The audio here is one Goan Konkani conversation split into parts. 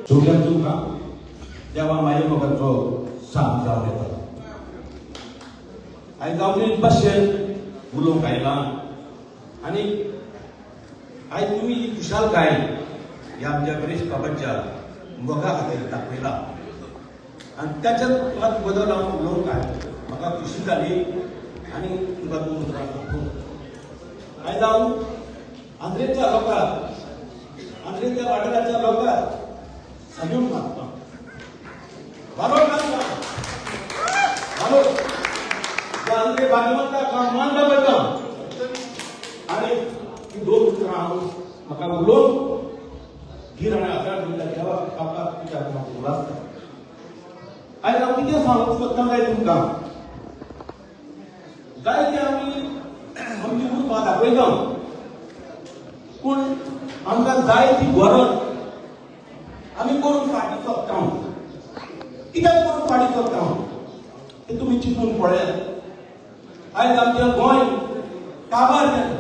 सगळ्यांक तुमकां देवा माये मोगाचो साथ जावन येता. आयज हांव एक भाशेन उलोवंक आयलां आनी आयज तुमी ही खुशालकाय ह्या आमच्या गणेश बाबाच्या मोगा खातीर दाखयला आनी त्याच्यात मात बदल हांव उलोवंक आयलो. म्हाका खुशी जाली आनी तुमकां दोन उतरां सांगूं. आयज हांव आंद्रेच्या लोकांक, आंद्रेच्या वाठाराच्या लोकांक सल्यूट मारता. बारोड मारता, बारोड. त्या आंद्रे भाग्यवंताक हांव मान दाखयता आनी ही दोन उतरां हांव म्हाका उलोवन धीर आनी आदार दिता. देवा बापा, तुज्या म्हाका उलासता. आयज हांव कितें सांगूंक सोदता काय तुमकां, जायते आमी आमची उर्बा दाखयता, पूण आमकां जाय ती गरज आमी करूंक फाटीं सोदता. कित्याक करूंक फाटीं सोदता तें तुमी चिंतून पळयात. आयज आमचें गोंय काबार जालें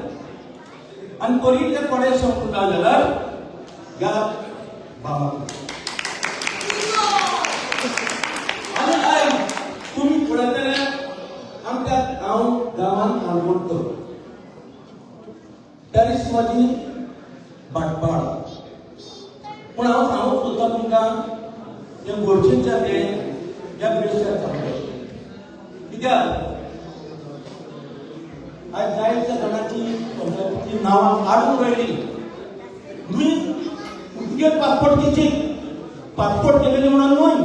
आनी तरी ते थोडे सोंपता जाल्यार ह्या बाबा. आनी आयज तुमी पळयतले, आमच्या हांव गांवांत काणकोणचो, पॅरीस म्हजी भाटपाड, पूण हांव सांगूंक सोदता तुमकां, तें गरजेचें तें ह्या ब्रिटिशाक सांगता. कित्याक आयज जायत्या जाणांची पंचायतीची नांवां काडून उडयली. न्हय पुर्तुगेज पासपोर्ट घेची, पासपोर्ट केलेले म्हणून न्हय,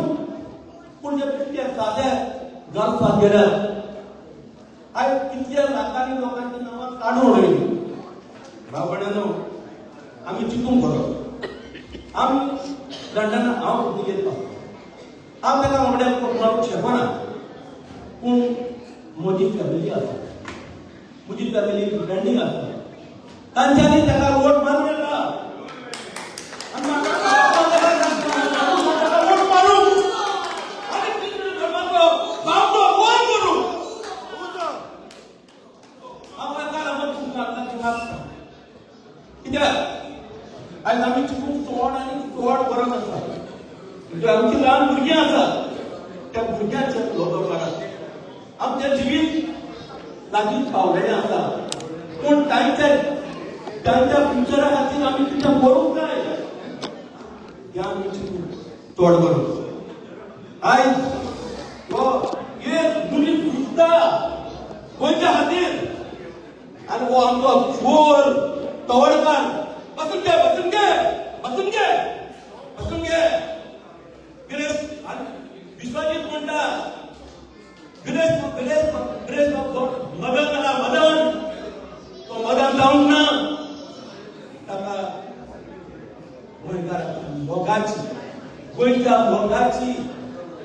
पूण जे कितले सादे गल्फात गेल्यात, आयज कितल्या लाखांनी लोकांची नांवां काडून उडयली. भाव भयणांनो, आमी चिंतूंक बरो. आमी लंडना, हांव पुर्तुगेज पासपोर्ट, हांव ताका वांगडा मारूंक शकना, पूण म्हजी फॅमिली आसा, म्हजी फॅमिली डिपेंडींग आसा, तांच्यांनी ताका वोट मारूं येता. आनी म्हाका ताका वोट मारूं आनी क्रिस्ती धर्माचो बावटो वयर करूं. हांव एका लागून तुमकां आतां मागता. कित्याक आयज आमी चिकूंक चड आनी चड गरज आसा. म्हणजे आमची ल्हान भुरगीं आसात, त्या भुरग्यांचेर नदर मारात. आमचें जिवीत लागींच पावलेलें आसा, पूण तांच्या तांच्या फ्युचरा खातीर आमी कितें करूंक जाय हें आमी चिंतूंक चड गरज. आयज हो एक मनीस झुजता गोंयच्या खातीर आनी हो आमचो चोर तवडकार बसून घे, बसून घे, बसून घे, बसून घे. गिरेश आनी विश्वजीत म्हणटा, गिरेश, गिरेश, गिरेश मदन जाला, मदन. तो मदन जावंक ना. ताका गोंयकाराच्या मोगाची, गोंयच्या मोगाची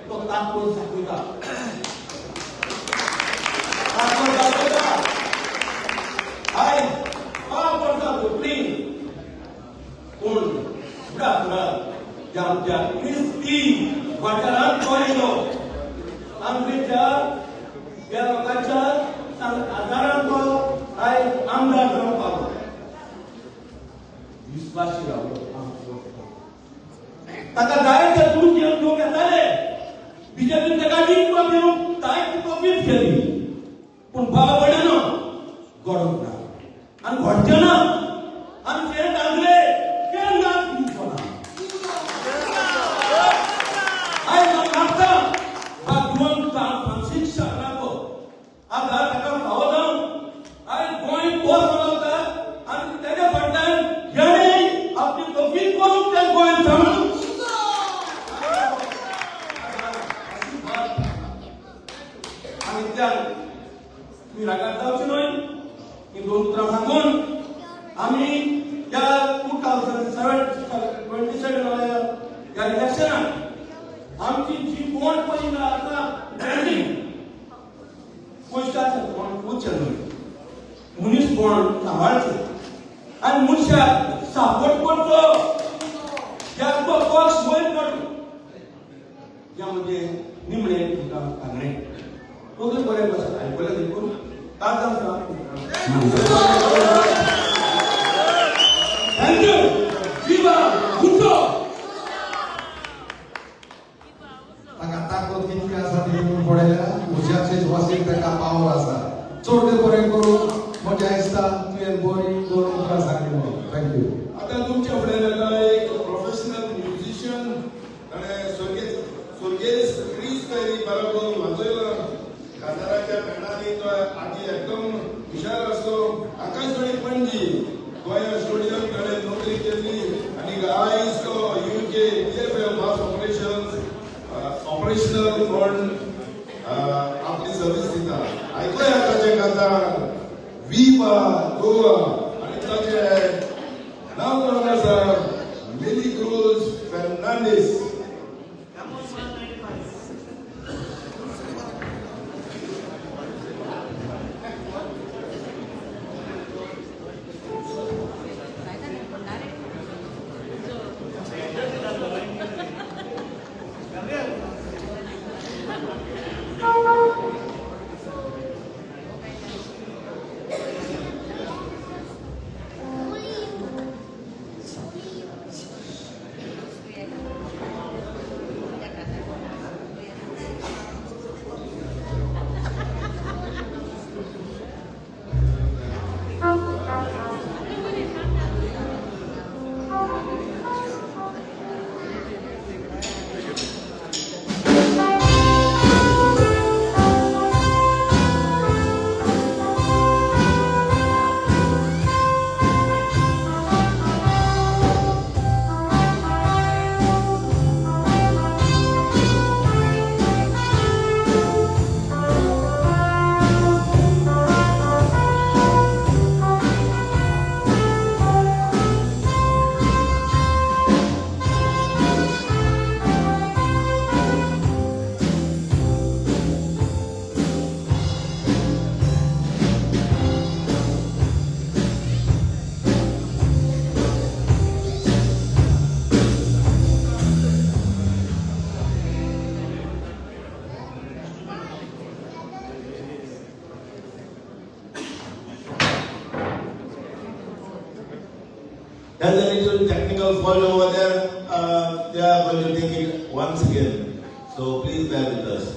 तो ताकद दाखयता, ताकद दाखयता. आयज 5 वर्सां सोंपली, पूण फुडा फुडा ज्या आमच्या क्रिस्ती वाठारांत तो येयलो, आमच्या ह्या लोकांच्या आदारान तो आयज आमदार जावंक पावलो. विस्वासी रावलो. ताका जाय ते दूद घेवन लोक येताले. बीजेपीन ताका विकपाक घेवंक जायती कोबीत केली, पूण भाव भयणांनो, घडोवंक ना आनी घडचें ना. आनी सेंट आंद्रे केन्नाच दिवचो ना. आयज हांव मागता, भगवंत फ्रांसीस शाराचो आधार ताका फावो जावन आयज गोंय तो चलवता आनी तेज्या फाटल्यान हेणे आपली तोफीक करून तें गोंय सांबाळून. आनी इतल्यान तुमी रागार जावचे न्हय. ही दोन उतरां सांगून आमी ह्या 2007 27 ह्या इलेक्शनाक आमची जी कोण पयली आतां ट्रेंडींग पयशाचें कोण वचचें न्हय, मनीस कोण सांबाळचें आनी मनशाक सपोर्ट करचो, ज्या पक्ष वयर काडूं. ह्या म्हणजे निमणें तुमकां सांगणें. सगळें बरें भाशेन आयकलें देखून काळजान. Thank you. Viva Bhutto! चड तें बरें करूं म्हजें दिसता तुवें बरी दोन उतरां सांगली म्हणून. Thank you. आतां तुमच्या फुडें येता एक प्रोफेशनल म्युझिशियन. ताणें स्वर्गेस्त क्रीस पेरी बरोबर वाजयला. काजाराच्या बँडांनी तो आदी एकदम हुशार आसलो. आकाशवाणी पणजी गोंया स्टुडियोन ताणें नोकरी केल्ली आनी आयज तो UK DFL mass operational म्हण आपली सर्वीस दिता. आयकुया ताचें काजार विवा गोवा आनी ताचें नांव जावन आसा Milly Cruz Fernandes. There's a little technical fault over there. They are going to take it once again. So please bear with us.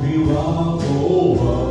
Viva Goa.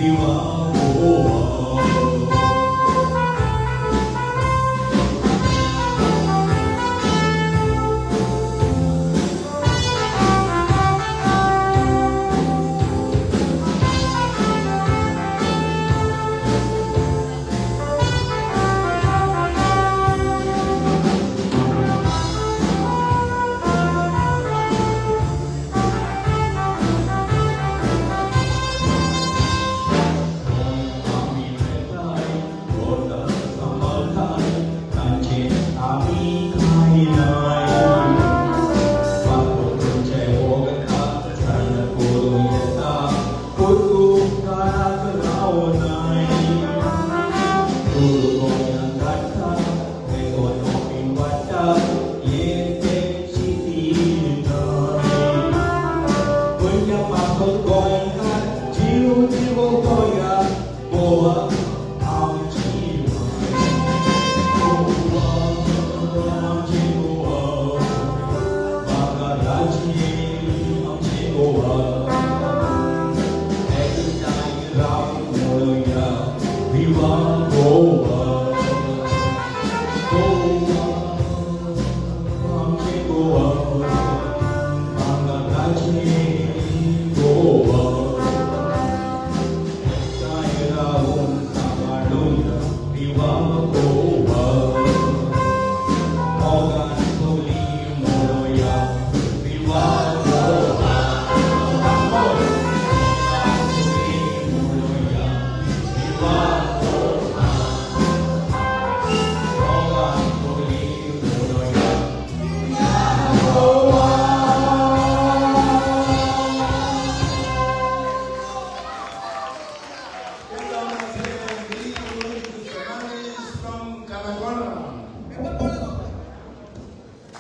Viva Goa.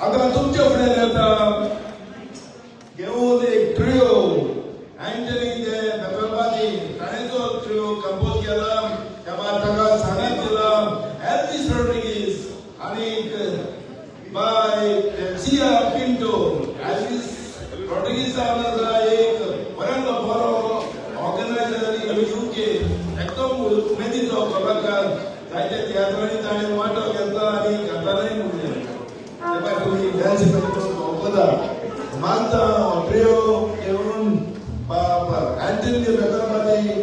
आता तुमच्या फुडें येता घेवन एक ट्रियो अँटनी दे बेतलबादी ताणें जो ट्रियो कंपोज केला त्या भायर ताका सांगात दिला एल्वीस रॉड्रिगीस आनी बाय टेप्सिया पिंटो. एल्वीस रॉड्रिगीस जावन आसा एक बऱ्यांतलो बरो ऑर्गनायझर आनी युके एकदम उमेदीचो कलाकार. जायत्या तियात्रांनी ताणें वांटो घेतला आनी कांतारांय म्हणलें. तेका तुमी डान्स वळखता मानता ट्रियो घेवन अँटनी बेतलबादी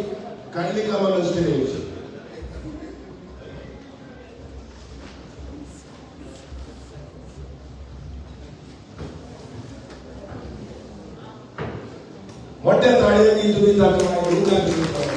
काडली कामाला स्टेज. मोठ्या ताळयांनी तुम्ही ताका येवकार दिवपाक.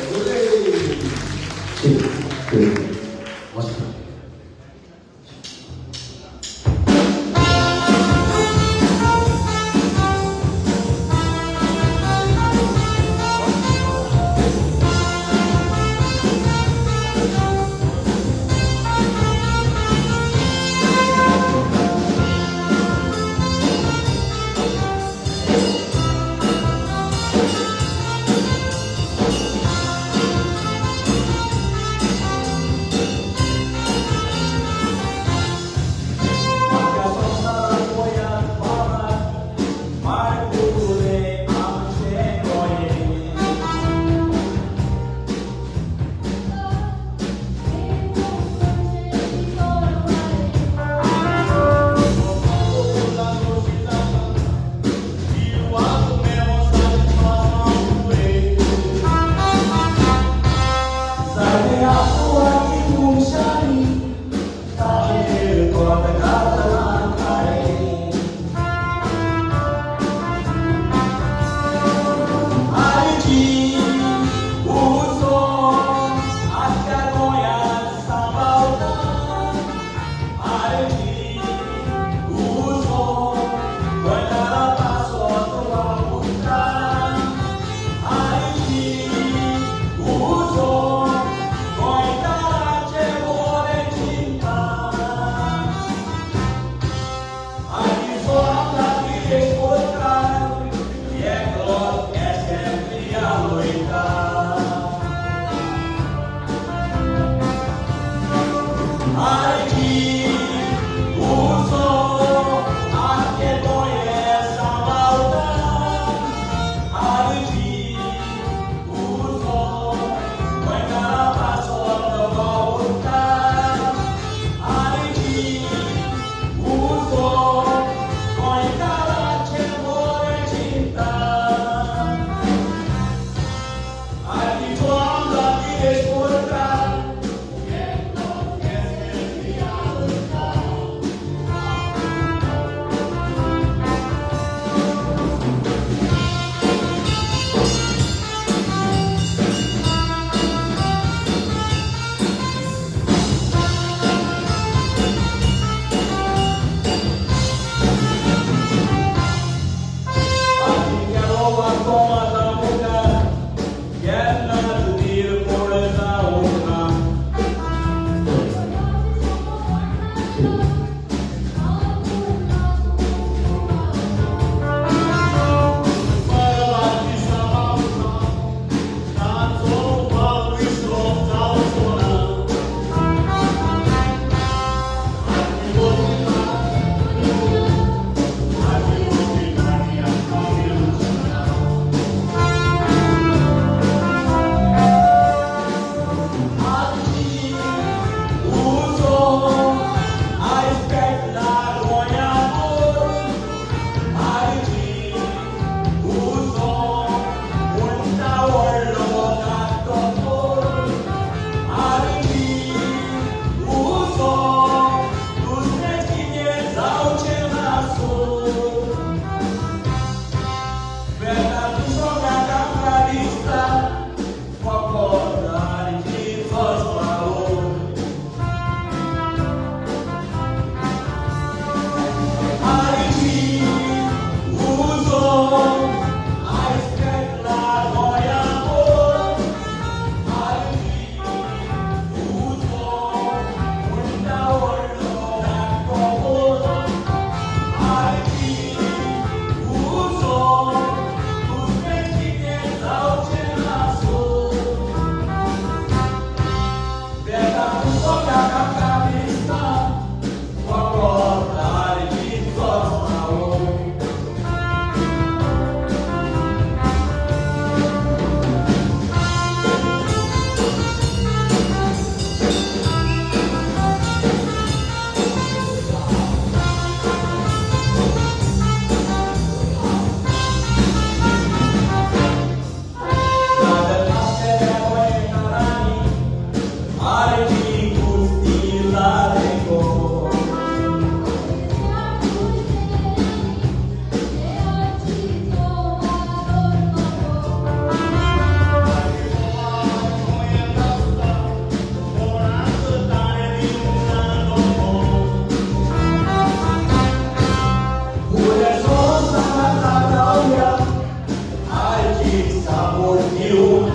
Oh,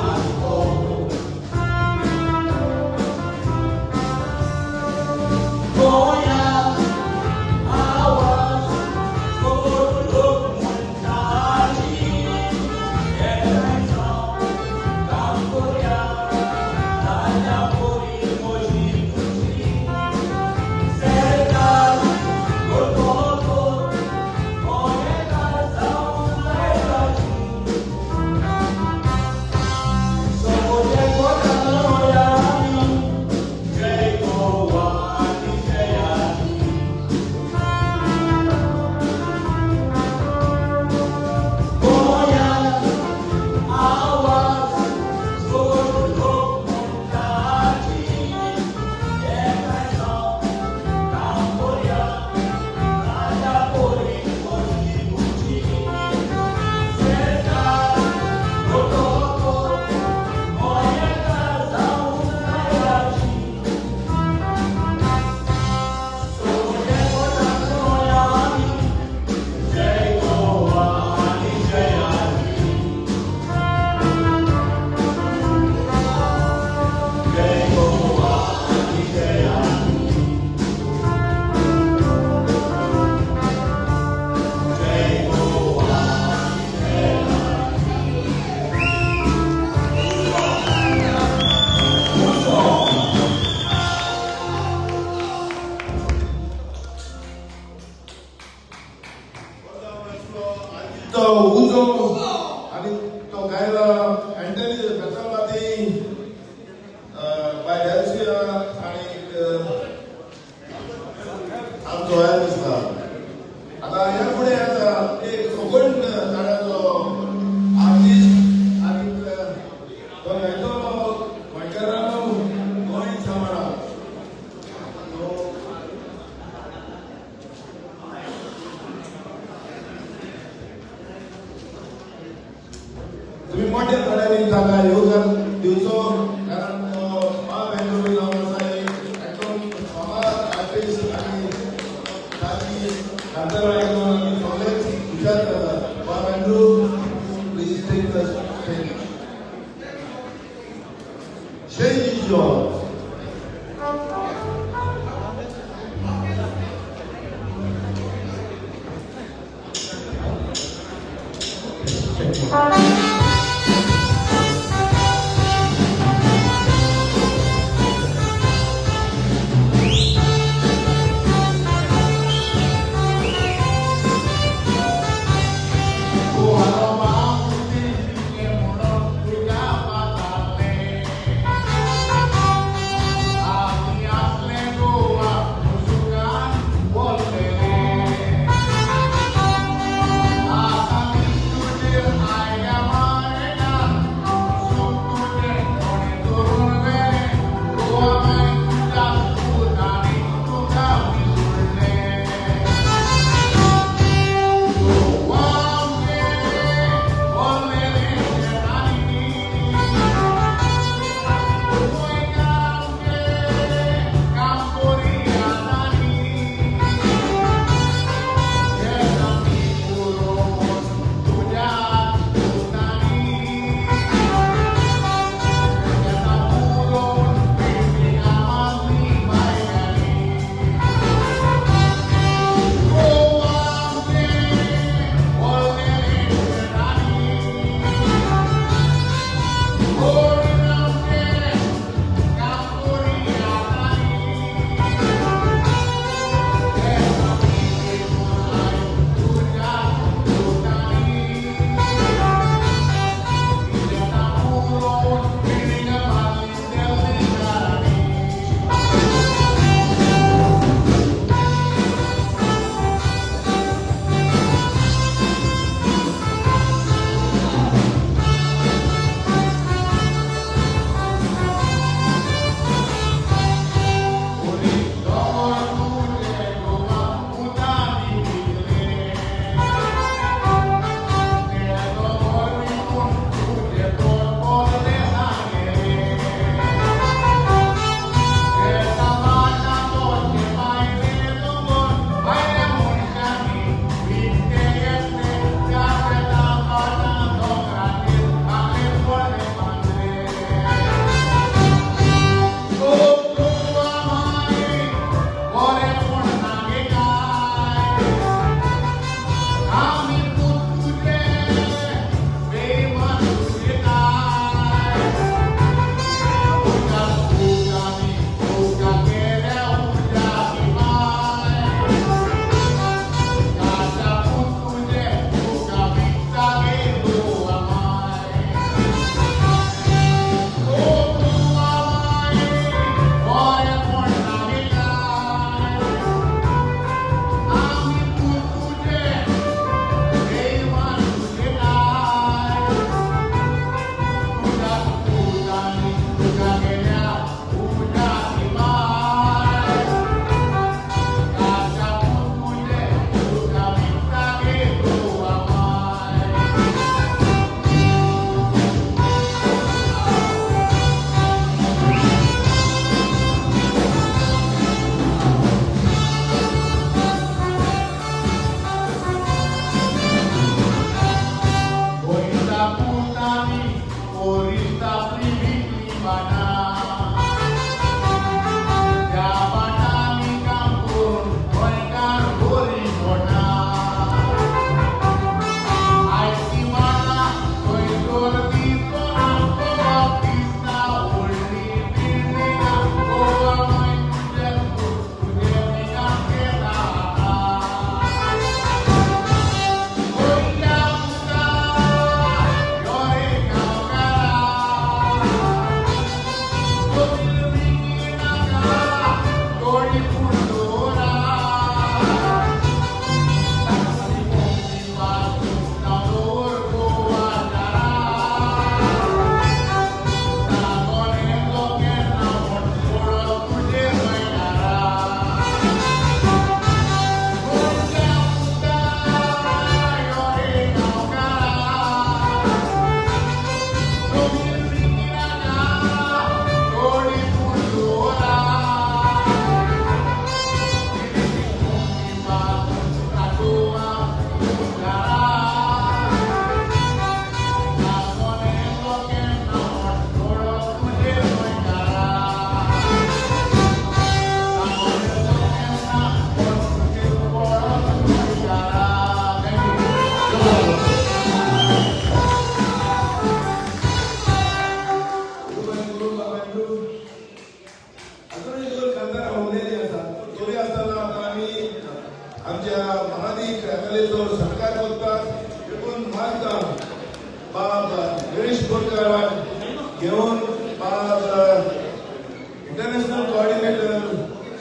International Coordinator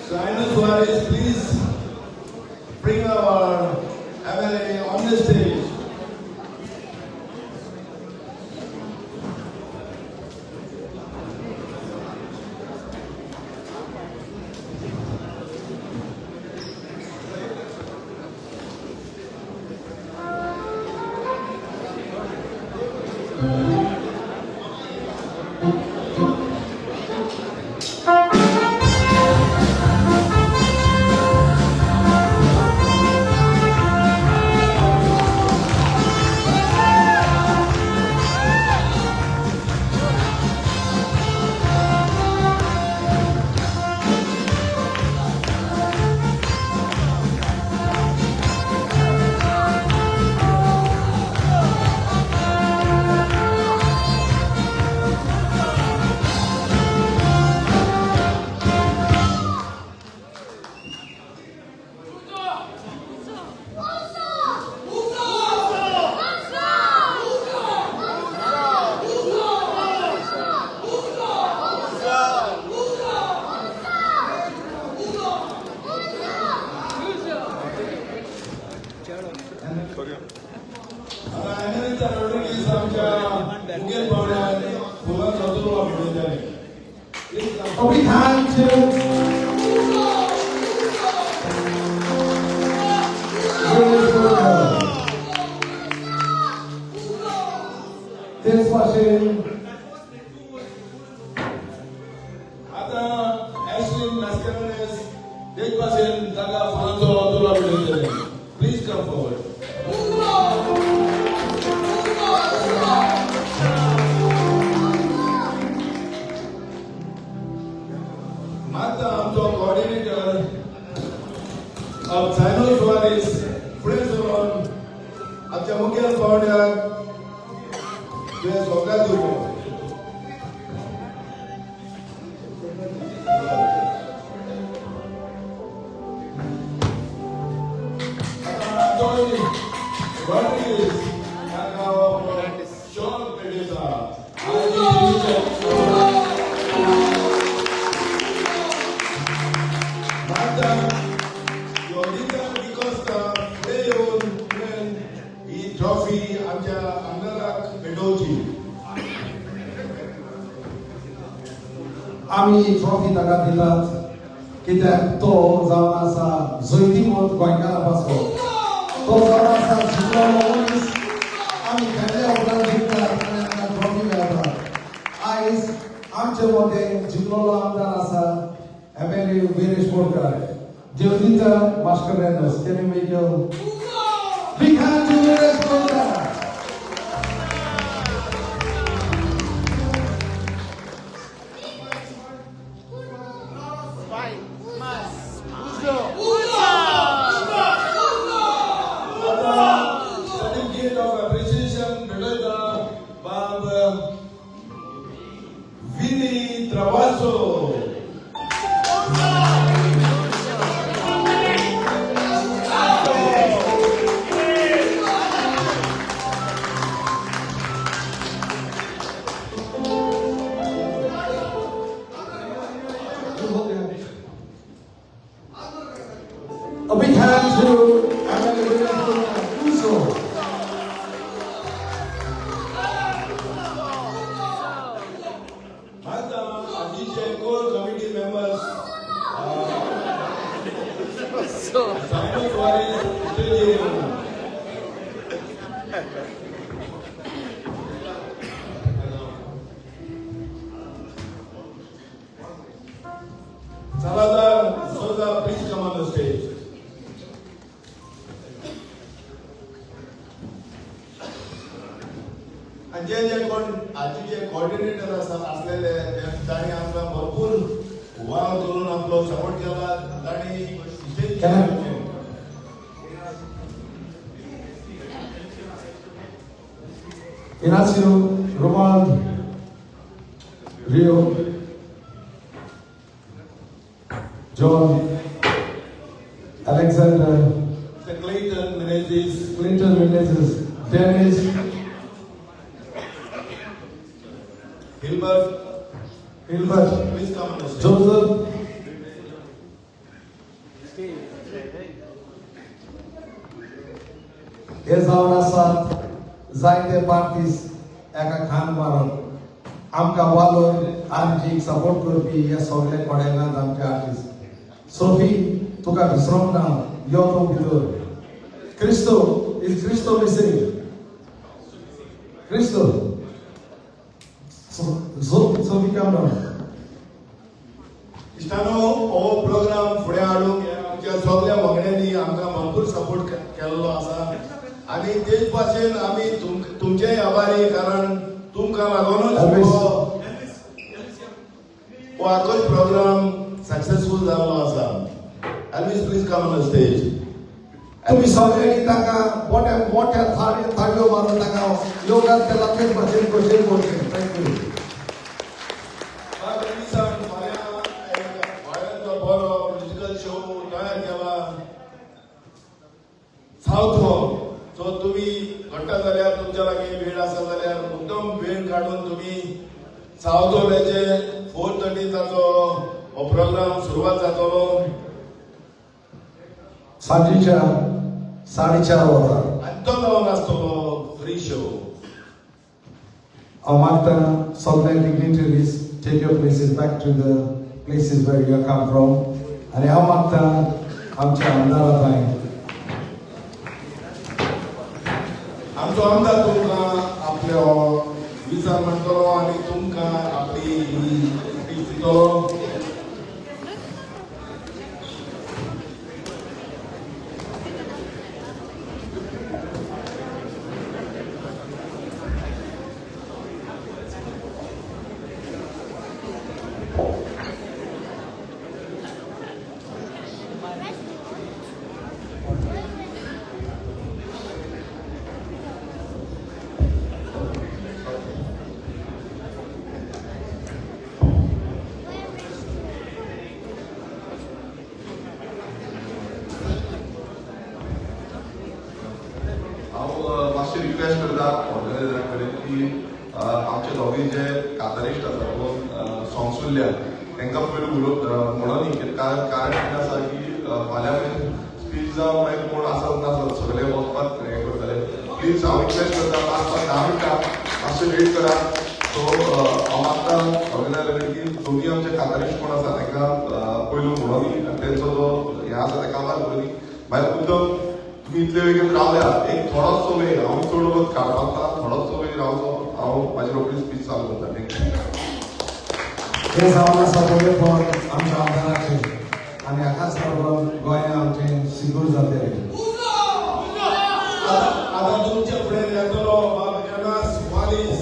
Saino Suarez, please bring our MLA on the stage. Please come forward. Mata आमचो coordinator of Saino Soares फुडें सरून आमच्या मुखेल पावंड्याक तुवें सगळ्याक दिवचो. आमी ट्रॉफी ताका दितात कित्याक तो जावन आसा जैतिवंत गोंयकारा पासो, तो जावन आसा जिखलो मनीस. आमी खेळ्ळे उपरांत जिखतात आनी आमकां ट्रॉफी मेळटा. आयज आमचे मदें जिखलोलो आमदार आसा MLA Viresh Borkar. Jyotita Mascarenhas, can you make a big hand to Viresh Borkar? Billy Travasso. A big hand to MLA William Uso. आतां आजीचे core committee members Simon Soares स्टेजीर येवना. Salazar Souza, please come on the stage. आनी जे जे कोण आजीचे कॉर्डिनेटर आसा आसलेले तांणी आमकां भरपूर वाव करून आपलो सपोर्ट केला, तांणी stage. Inacio, Romuald, Rio, John, Alexander, Mr. Clayton Menezes, Clinton Menezes, Dennis, Hilbert, Hilbert, please come on the stage. Joseph, हे जावन आसात जायते पार्टीज एका खान मारून आमकां वालोर आमची सपोर्ट करपी हे सगळे कडेनात आमचे आर्टिस्ट. सोफी, तुका विसरोंक ना, यो तूं भितर. Christo, is Christo missing? Christo, Sophie, come down. इश्टानो, हो प्रोग्राम फुडें हाडूंक आमच्या सगल्या वांगड्यांनी आमकां भरपूर सपोर्ट केल्लो आसा आनी तेच भाशेन आमी तुमचेय आभारी, कारण तुमकां लागूनच Elvis. हो आखोय प्रोग्राम सक्सेसफूल जाल्लो आसा. Elvis, please come on the stage. तुम्ही सगळ्यांनी ताका मोठ्या मोठ्या थाळयो मारून ताका योगदान केला, तेच भाशेन खोशयेन करचें. Thank you. एल्विसान फाल्यां एक गोंयांतलो बरो म्युजिकल शो तयार केला सावथ हॉल. सो तुमी घडटा जाल्यार, तुमच्या लागीं वेळ आसा जाल्यार मुद्दम वेळ काडून तुमी सावथ हॉलाचे 4:30 ताचो हो प्रोग्राम सुरवात जातलो. सांजेच्या 4:30 वरां. आनी तो जावन आसतलो फ्री शो. हांव मागता सगळे dignitaries, take your places back to the places where you come from. आनी हांव मागता आमच्या आमदारा थंय आमचो आमदार तुमकां आपले हो विचार मांडटलो आनी तुमकां आपली ही स्पीच दितलो. हांव मातशें रिक्वेस्ट करता ऑर्गनायझरा कडेन की आमचे दोगूय जे कातारिस्ट आसा, दोन सॉंग्स उरल्या, तांकां पयलू म्हणून न्ही, कारण कितें आसा की फाल्यां मागीर स्पीच जावं, मागीर कोण आसत नासत, सगळे वचपाक हें करतले. प्लीज हांव रिक्वेस्ट करता, 5 5 10 मिनटां मातशें वेट करा. सो हांव मागता ऑर्गनायझरा कडेन की दोगूय आमचे कातारिस्ट कोण आसा तांकां पयलू म्हणून न्ही आनी तेंचो जो हें आसा तें कामार करूं न्ही. मागीर मुद्दम तुमी इतले वेगेन रावल्या, एक थोडोसो वेळ, हांव चड वगत काडपाक ना, थोडोसो वेळ रावचो, हांव म्हाजी रोखडी स्पीच चालू करता. Thank you. हे जावन आसा बरेपण आमच्या आमदाराचें आनी हाकाच लागून गोंया आमचें सिगूर जातलें. आतां तुमच्या फुडें येतलो बाब एनास वालीस,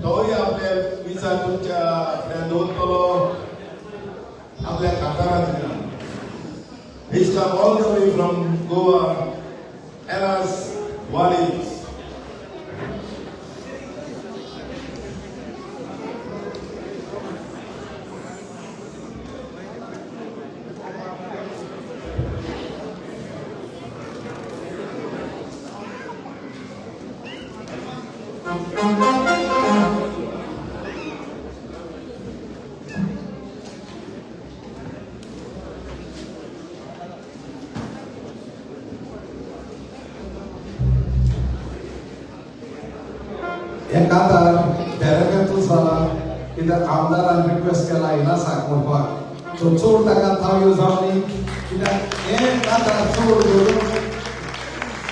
तोय आपले विचार तुमच्या फुड्यान दवरतलो आपल्या कातारांतल्यान. He's come all the way from Goa, Enas Walis. हें कांतार बेरकांतूच जाला, कित्याक आमदारान रिक्वेस्ट केला इनासाक म्हणपाक. सो चड ताका थाव जावं न्ही, कित्याक हें कांतार चड करून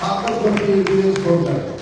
ताकद करपी दिनेश गोंयकार.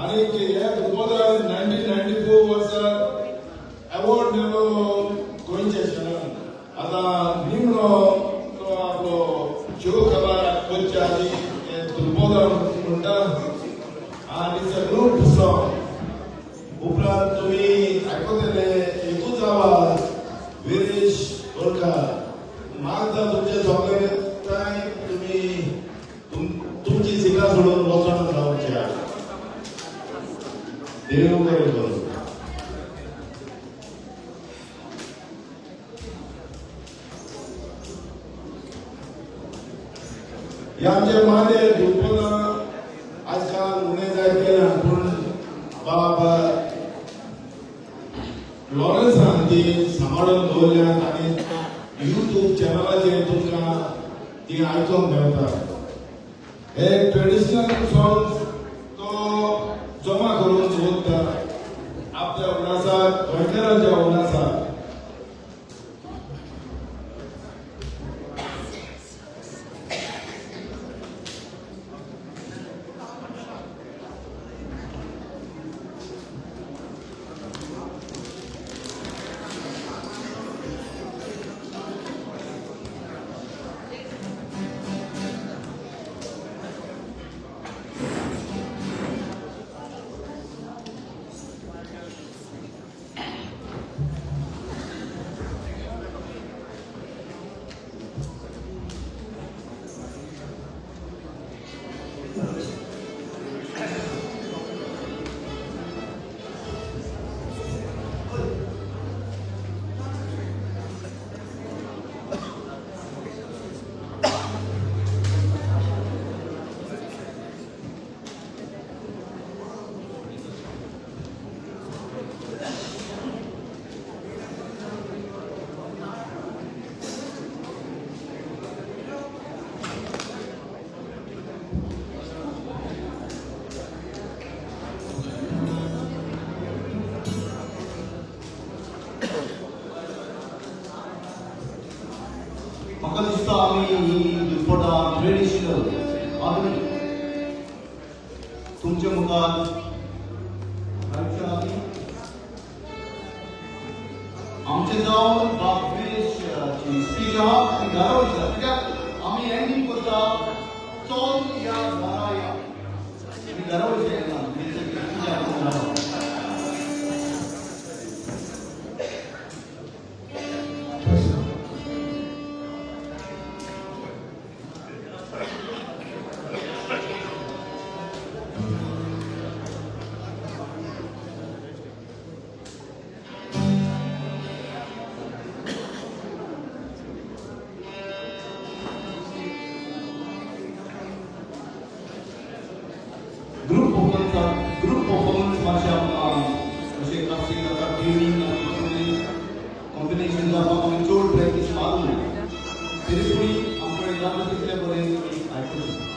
आणि हे 1994 वर्सा अवॉर्ड आतां निमणो तो आपलो शिव खबर करच्या आदी हें दुर्बोधन म्हणटा आनी it's a group song. उपरांत तुमी आयकतले एकूच आवाज विरेश बोरकार. मागता तुमचे सगळे टायम तुमी तुमची सिका सोडून वचोन जावच्या. देव बरें करूं. हे आमचे मादे दुर्पदां आजकाल उणें जायत गेल्या, पूण बाबा लॉरन्सान ती सांबाळून दवरल्यात आनी युट्यूब चॅनलाचेर तुमकां ती आयकोंक मेळटा. हे ट्रेडिशनल सॉंग्स तो जमा करून दवरता आपल्या उणासाक, गोंयकारांच्या उणासाक. म्हाका दिसता आमी ही दुर्पटां ट्रेडिशनल आधुनीक तुमच्या मुखार गायच्या आदी आमचे जावन बाब विरेशची स्पीच आहा आनी घरा वयता, कित्याक आमी एंडींग करता चोल या घरा या, आमी घरा वयता येना. ग्रुप परफॉर्मन्स मातशें आमकां अशें क्लासीक जाता, ट्युनींग कॉम्बिनेशन जावपाक आमी चड प्रॅक्टीस मारूंक ना, तरी पूण आमचे जाता तितलें बरें तुमी आयकूंक शकता.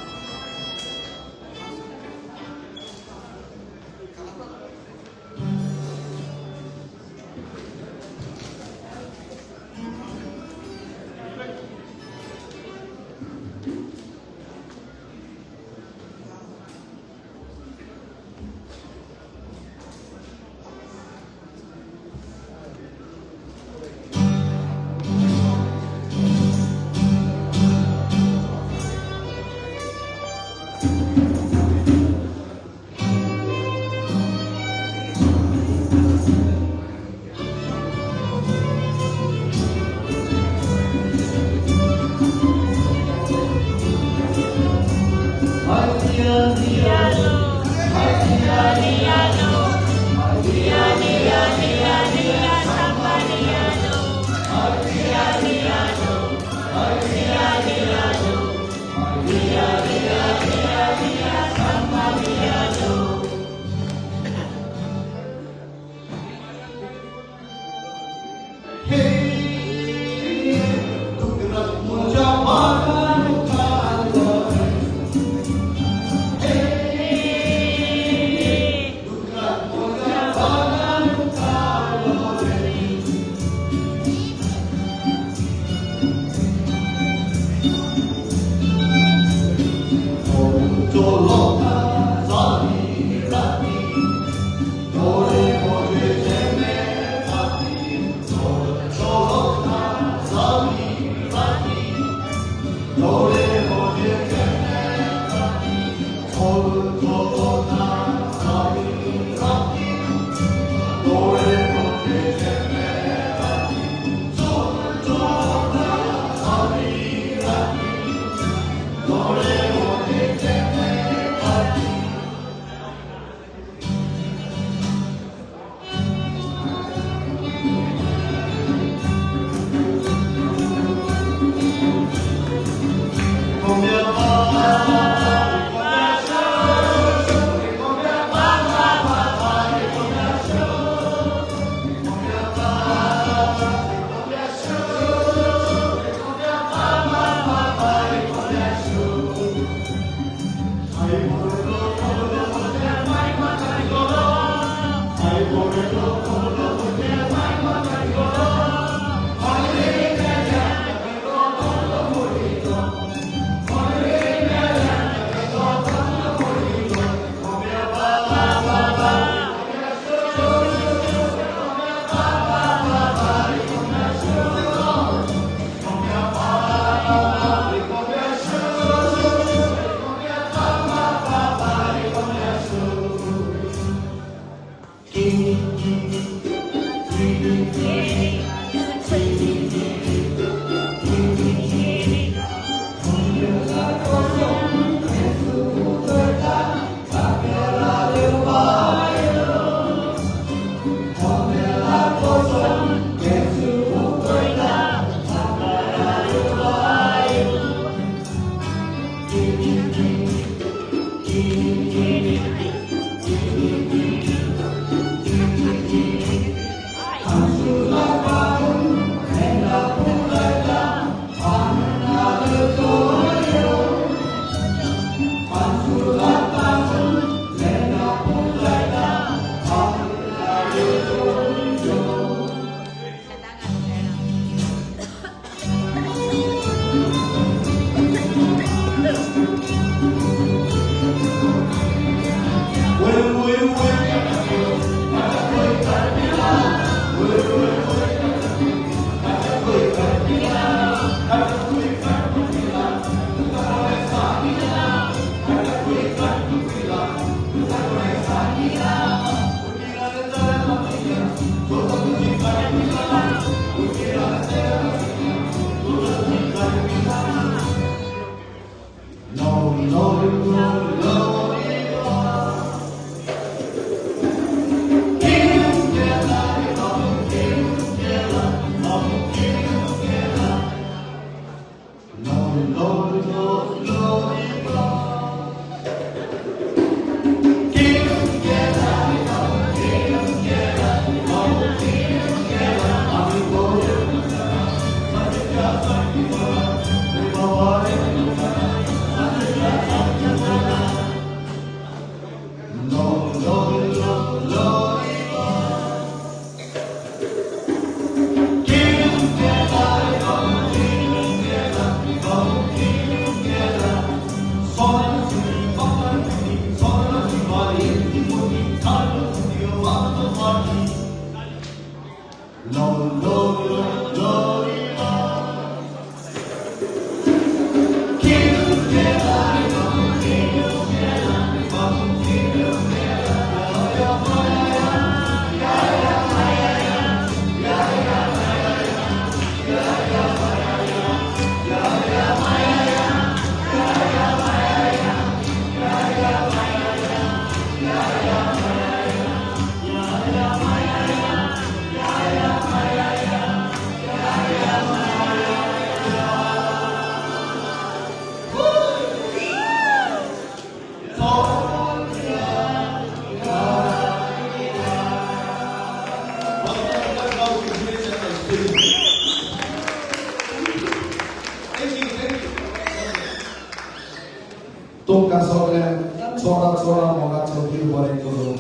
तुमकां सगळ्यांक चोडा चोडा मोगाचो देव बरें करूं.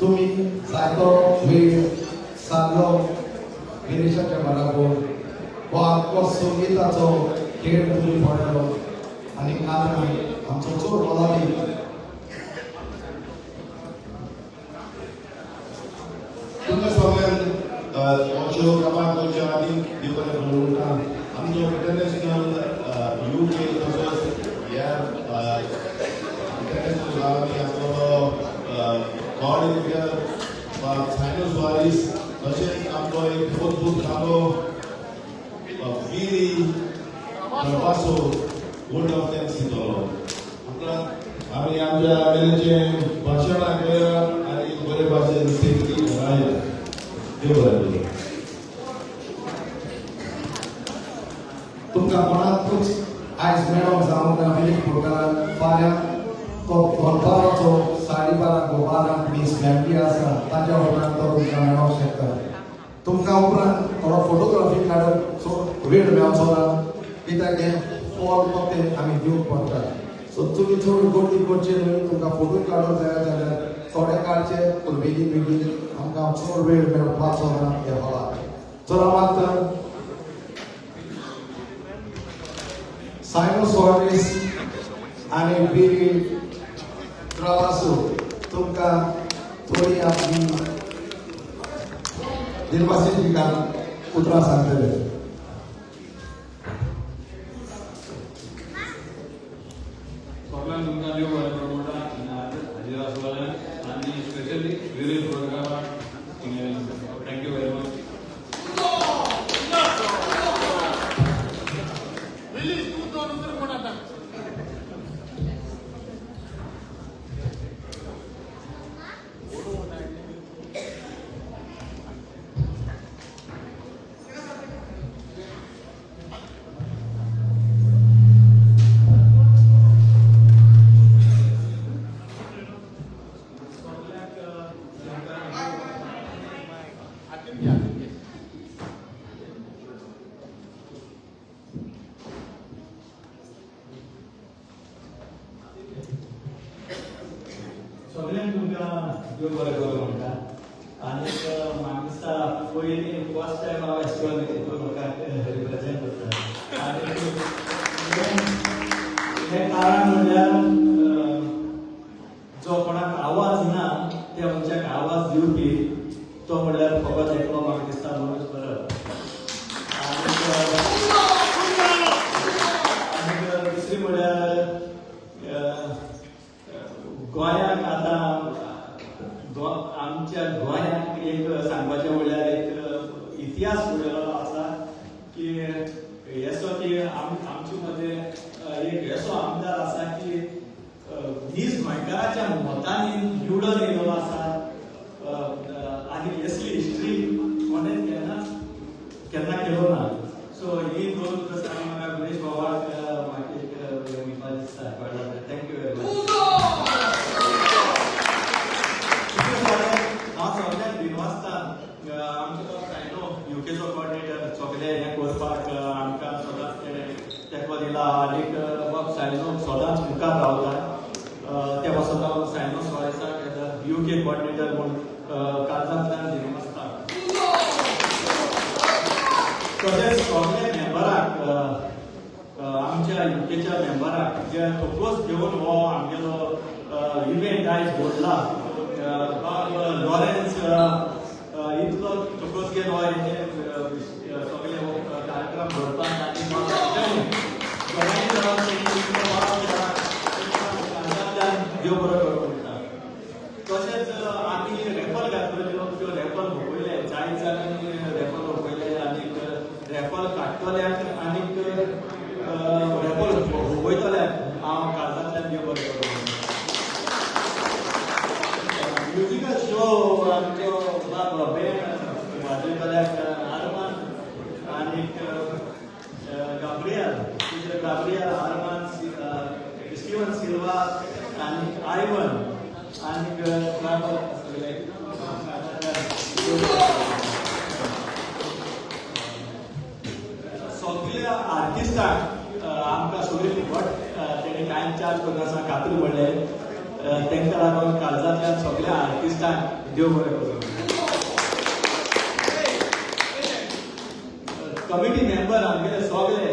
तुमी जायतो वेळ सारलो गिरीशाच्या बराबर हो आमचो संगिताचो खेळ तुमी पळयलो आनी कारण आमचो चड मोलादीक तुमकां सगळ्यांक हो काबार करच्या आदी देव बरें करूं म्हणटा. आमचो इंटरनॅशनल UK तसोच ह्या इंटरनॅशनल गांवांनी आसलेलो कॉर्डिनेटर सायनो सुवारीस तशेंच आमचो एक अद्भूत कालो विरी प्रवासो वोट ऑफ thanks दितलो. उपरांत आमी आमच्या एमएलएचें भाशण आयकुया आनी बरे भाशेन सेफ्टी घरा या. देव बरें करूं. तुमकां कोणाकूच आयज मेळोंक जावंक ना विनीत बोरकाराक. फाल्यां तो दनपाराचो 12:30 12 मीस फॅमिली आसा ताच्या उपरांत तो तुमकां मेळोंक शकता. तुमकां उपरांत थोडो फोटोग्राफी काडप वेळ मेळचो ना कित्याक हें फॉल फक्त आमी दिवंक पडटा. सो तुमी चड गर्दी करची न्हय. तुमकां फोटो काडूंक जाय जाल्यार थोडे काडचे पूण बेगीन बेगीन आमकां चड वेळ मेळपाचो ना ह्या हॉलाक. चला मात सायनो सुवारीस आनी विरी त्रावासो तुमकां थोडी आपली दिलवासीची उतरां सांगतले. सगळ्यांक तुमकां देव बरें करूं म्हणटा हाजीर आसलेल्यांक आनी स्पेशली विरेश बोरकाराक thank you very much. सगळ्यांक तुमकां देव बरें करूं म्हणटा. आनीक म्हाका दिसता पयलीं फर्स्ट टायम हांव एस्टॉल म्हाका रिप्रेजेंट करता आनी आनीक दुसरी म्हळ्यार गोंयाक आतां आमच्या गोंयाक एक सांगपाचें म्हणल्यार एक इतिहास उरलेलो आसा की असो की आमचे मदें एक असो आमदार आसा की नीज गोंयकाराच्या मतांनी निवडून येयलेलो आसा. आनी असली हिस्ट्री कोणें केन्नाच केन्ना केलो ना. सो ही दोन प्रस्न म्हाका विरेश बाबाक म्हाका एक म्हणपाक दिसता. Thank you very much. हांव सगळ्यांक दिनवासता. आमचो तो सायनो युकेचो कॉर्डिनेटर सगळे हें करपाक आमकां सदांच तेणें तेंको दिला आनीक बाब सायनो सदांच मुखार रावता. त्या पासून हांव सायनो सोरेसाक युके कॉर्डिनेटर म्हूण काळजांतल्यान दिनवासता. तशेंच सगळे मेंबराक, आमच्या युकेच्या मेंबराक जे तकलोच घेवन हो आमगेलो इव्हेंट आयज घडला. बाब लॉरेन्स इतलो तकलोच घेवन हो हे सगळे हो कार्यक्रम घडपाक आनी काळजांतल्यान देव बरो करूं म्हणटा. तशेंच आमी रेफल घातलेल्यो, त्यो रेफल हुपयले, जायत जाणांनी रेफल हुपयले आनीक रेफल काडटल्याक आनीक रेफल हुपयतल्याक हांव काळजांतल्यान देव बरें करूं म्हणटा. म्युजिकल शो आमचो बाब बँड वाजयतल्याक आरमान आनीक गाब्रियल, दुसरे गाब्रियल, आरमान, स्टिवन सिल्वा आनी आयवन आनीक सगळे सगल्या आर्टिस्टांक आमकां सगळी फुकट तेणी टायम चार्ज करून आसा कातूर पडले, तांकां लागून काळजांतल्यान सगल्या आर्टिस्टांक देव बरें करूं. कमिटी मेंबर आमगेले सगळे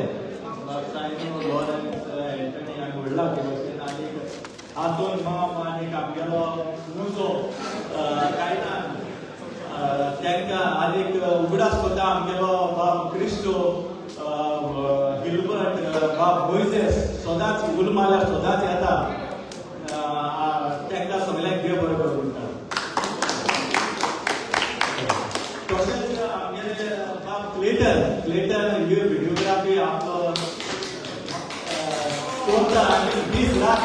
सायनो, लॉरेन्स, एंटनी आमी व्हडला ते भशेन आनीक आतोन माम आनीक आमगेलो मुजो कायतान तांकां आनीक उगडास करता आमगेलो बाब क्रिस्टो, गिलबर्ट, बाब मोयजेस सदांच उल मारल्यार सदांच येता. तांकां सगळ्यांक देव बरें करूं म्हणटा. तशेंच आमगेले बाब क्लेटन, क्लेटन ही व्हिडिओग्राफी आपलो करता आनी दीस रात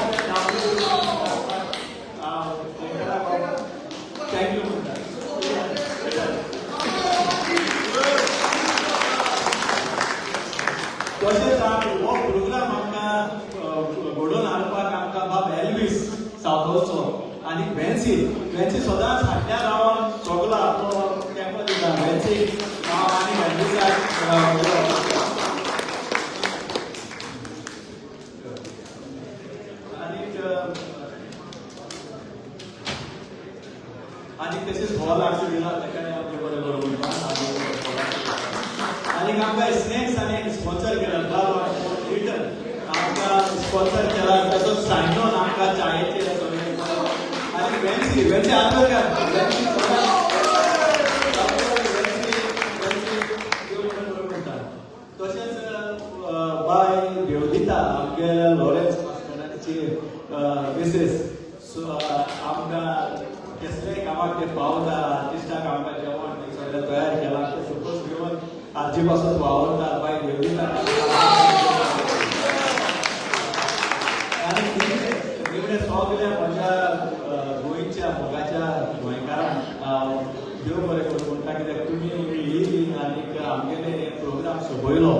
thank you म्हणटा. तशेंच हो प्रोग्राम आमकां घडोवन हाडपाक आमकां बाब एल्वीस सावथोलचो आनी वेन्सी, वेन्सी सदांच फाटल्यान रावन सगलो आपलो तेंको दिता. वेन्सी हांव आनी एल्विसाक आनीक आनी तशेंच हॉल आमचो दिला ताका हांव बरें बरें म्हणटा. आनीक आमकां स्नॅक्स आनी स्पॉन्सर केला बाब रिटर्न आमकां स्पॉन्सर केला. तसोच सायनोन आमकां चायेचे सगळें आनी वेन्सी, वेन्सी आदरकार, वेन्सी म्हणटा. तशेंच बाय देवदिता आमगे लॉरेन्स मास्कराची मिसेस आमकां कसलेय कामाक ते पावता. आर्टिस्टाक आमकां जेवण सगळें तयार केलां ते सपोज घेवन आजी पासून वावरता बाय देवदिता. आनी निमणे सगल्या म्हज्या गोंयच्या मोगाच्या गोंयकारांक देव बरें करूं म्हणटा, कित्याक तुमी येयली आनीक आमगेले प्रोग्राम सोबयलो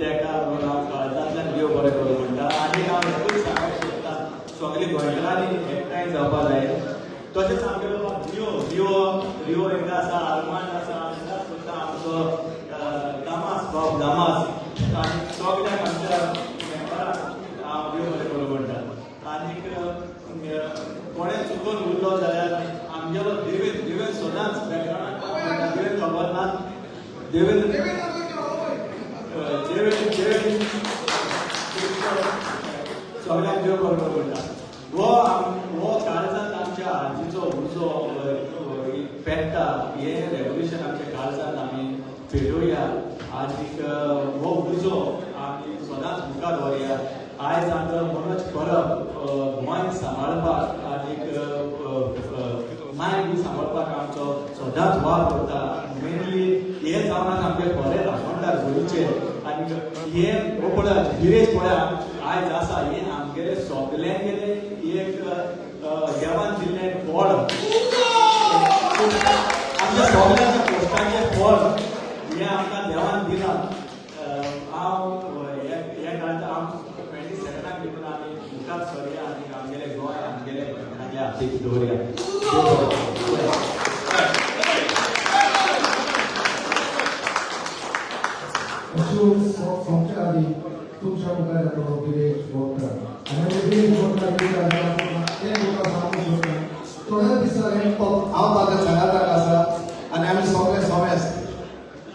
तेका लागून हांव काळजांतल्यान देव बरें करूं म्हणटा. आनी हांव एकूच सांगपाक सोदता, सगळे गोंयकारांनी एकठांय जावपा जाय. तशेंच आमगेलो रिओ, रिओ, रिओ एकदां आसा, आरमान आसा, एकदां सुद्दां आमचो दामास, बाब दामास आनी सगळ्यांक आमच्या मेंबरांक हांव देव बरें करूं म्हणटा. आनीक कोणें चुकोन उरलो जाल्यार आमगेलो देवेन, देवेन सदांच बॅकग्रावंडाक देवेन खबर ना, देवेन देवेन देवेन सगळ्यांक देव बरें करूं म्हणटा. हो काळजांत आमच्या आजीचो उजो पेट्टा. हें रेवल्युशन आमच्या काळजांत आमी पेटोवया. आनीक हो उजो आमी सदांच मुखार दवरया. आयज आमकां मनोज परब गोंय सांबाळपाक आनीक माय बी सांबाळपाक आमचो सदांच वावर करता. मेनली हे जावन आसा आमचे खरे राखणदार गोंयचे. आनीक हे हो पळय विरेश पळय आयज आसा, हे आमगेले सगल्यांगेले एक देवान दिल्लें फळ, आमच्या सगल्यांच्या कश्टाचें फळ हें आमकां देवान दिलां. हांव ह्या काळांत हांव 22 देखून आमी मुखार सरया आनी आमगेलें गोंय आमगेले गोंयकारांच्या हातीक दवरया. देव बरें करूं. अश्यो सोंपच्या आदी तुमच्या मुखार येतलो विरेश बोरकर आनी विरेश बोरकर ते तुमकां सांगूंक सोदता, थोड्या दिसांनी तो हांव ताच्या सांगाताक आसा आनी आमी सगळे समेस्त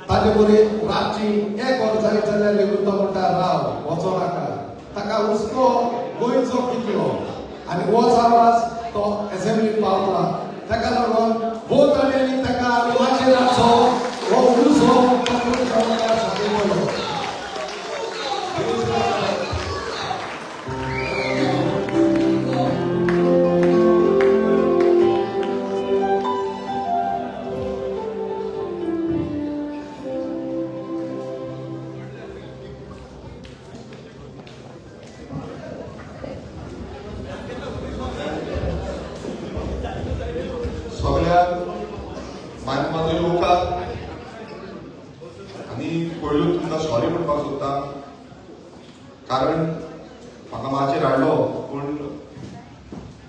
ताजे बरी रातची एक वर जायत जाल्यार लेगून तो म्हणटा, राव, वचो नाका. ताका हुस्को गोंयचो कितलो आनी होच आवाज तो एसेंब्लीत पावता. ताका लागून भोव ताळयांनी ताका आमी माचयेर हाडचो, हो उजो तो तुमच्या मुखार सोंपयतलो. सगळ्या माध्यमाचो येवकार आनी पयलू तुमकां सॉरी म्हणपाक सोदता, कारण म्हाका माचयेर हाडलो पूण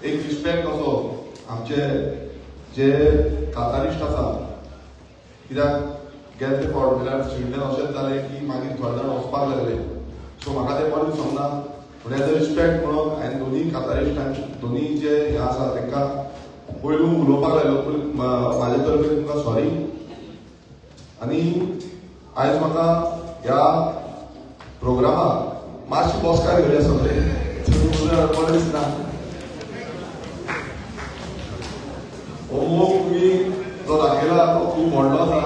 एक रिस्पेक्ट असो आमचे जे कातारिस्ट आसा, कित्याक गेले फावट म्हणल्यार स्विंडन अशेंच जालें की मागीर थोडे जाण वचपाक लागले, सो म्हाका तें बरें दिसना. पूण एज अ रिस्पेक्ट म्हणून हांवें दोनी कातारिस्टांक, दोनी जे हे आसा तांकां पयलू उलोवपाक लायलो, पूण म्हाजे तर्फे तुमकां सॉरी. आनी आयज म्हाका ह्या प्रोग्रामाक मातशी बसका घेवया सगळे बरें दिसना. हो मोग तुमी जो दाखयला तो खूब व्हडलो आसा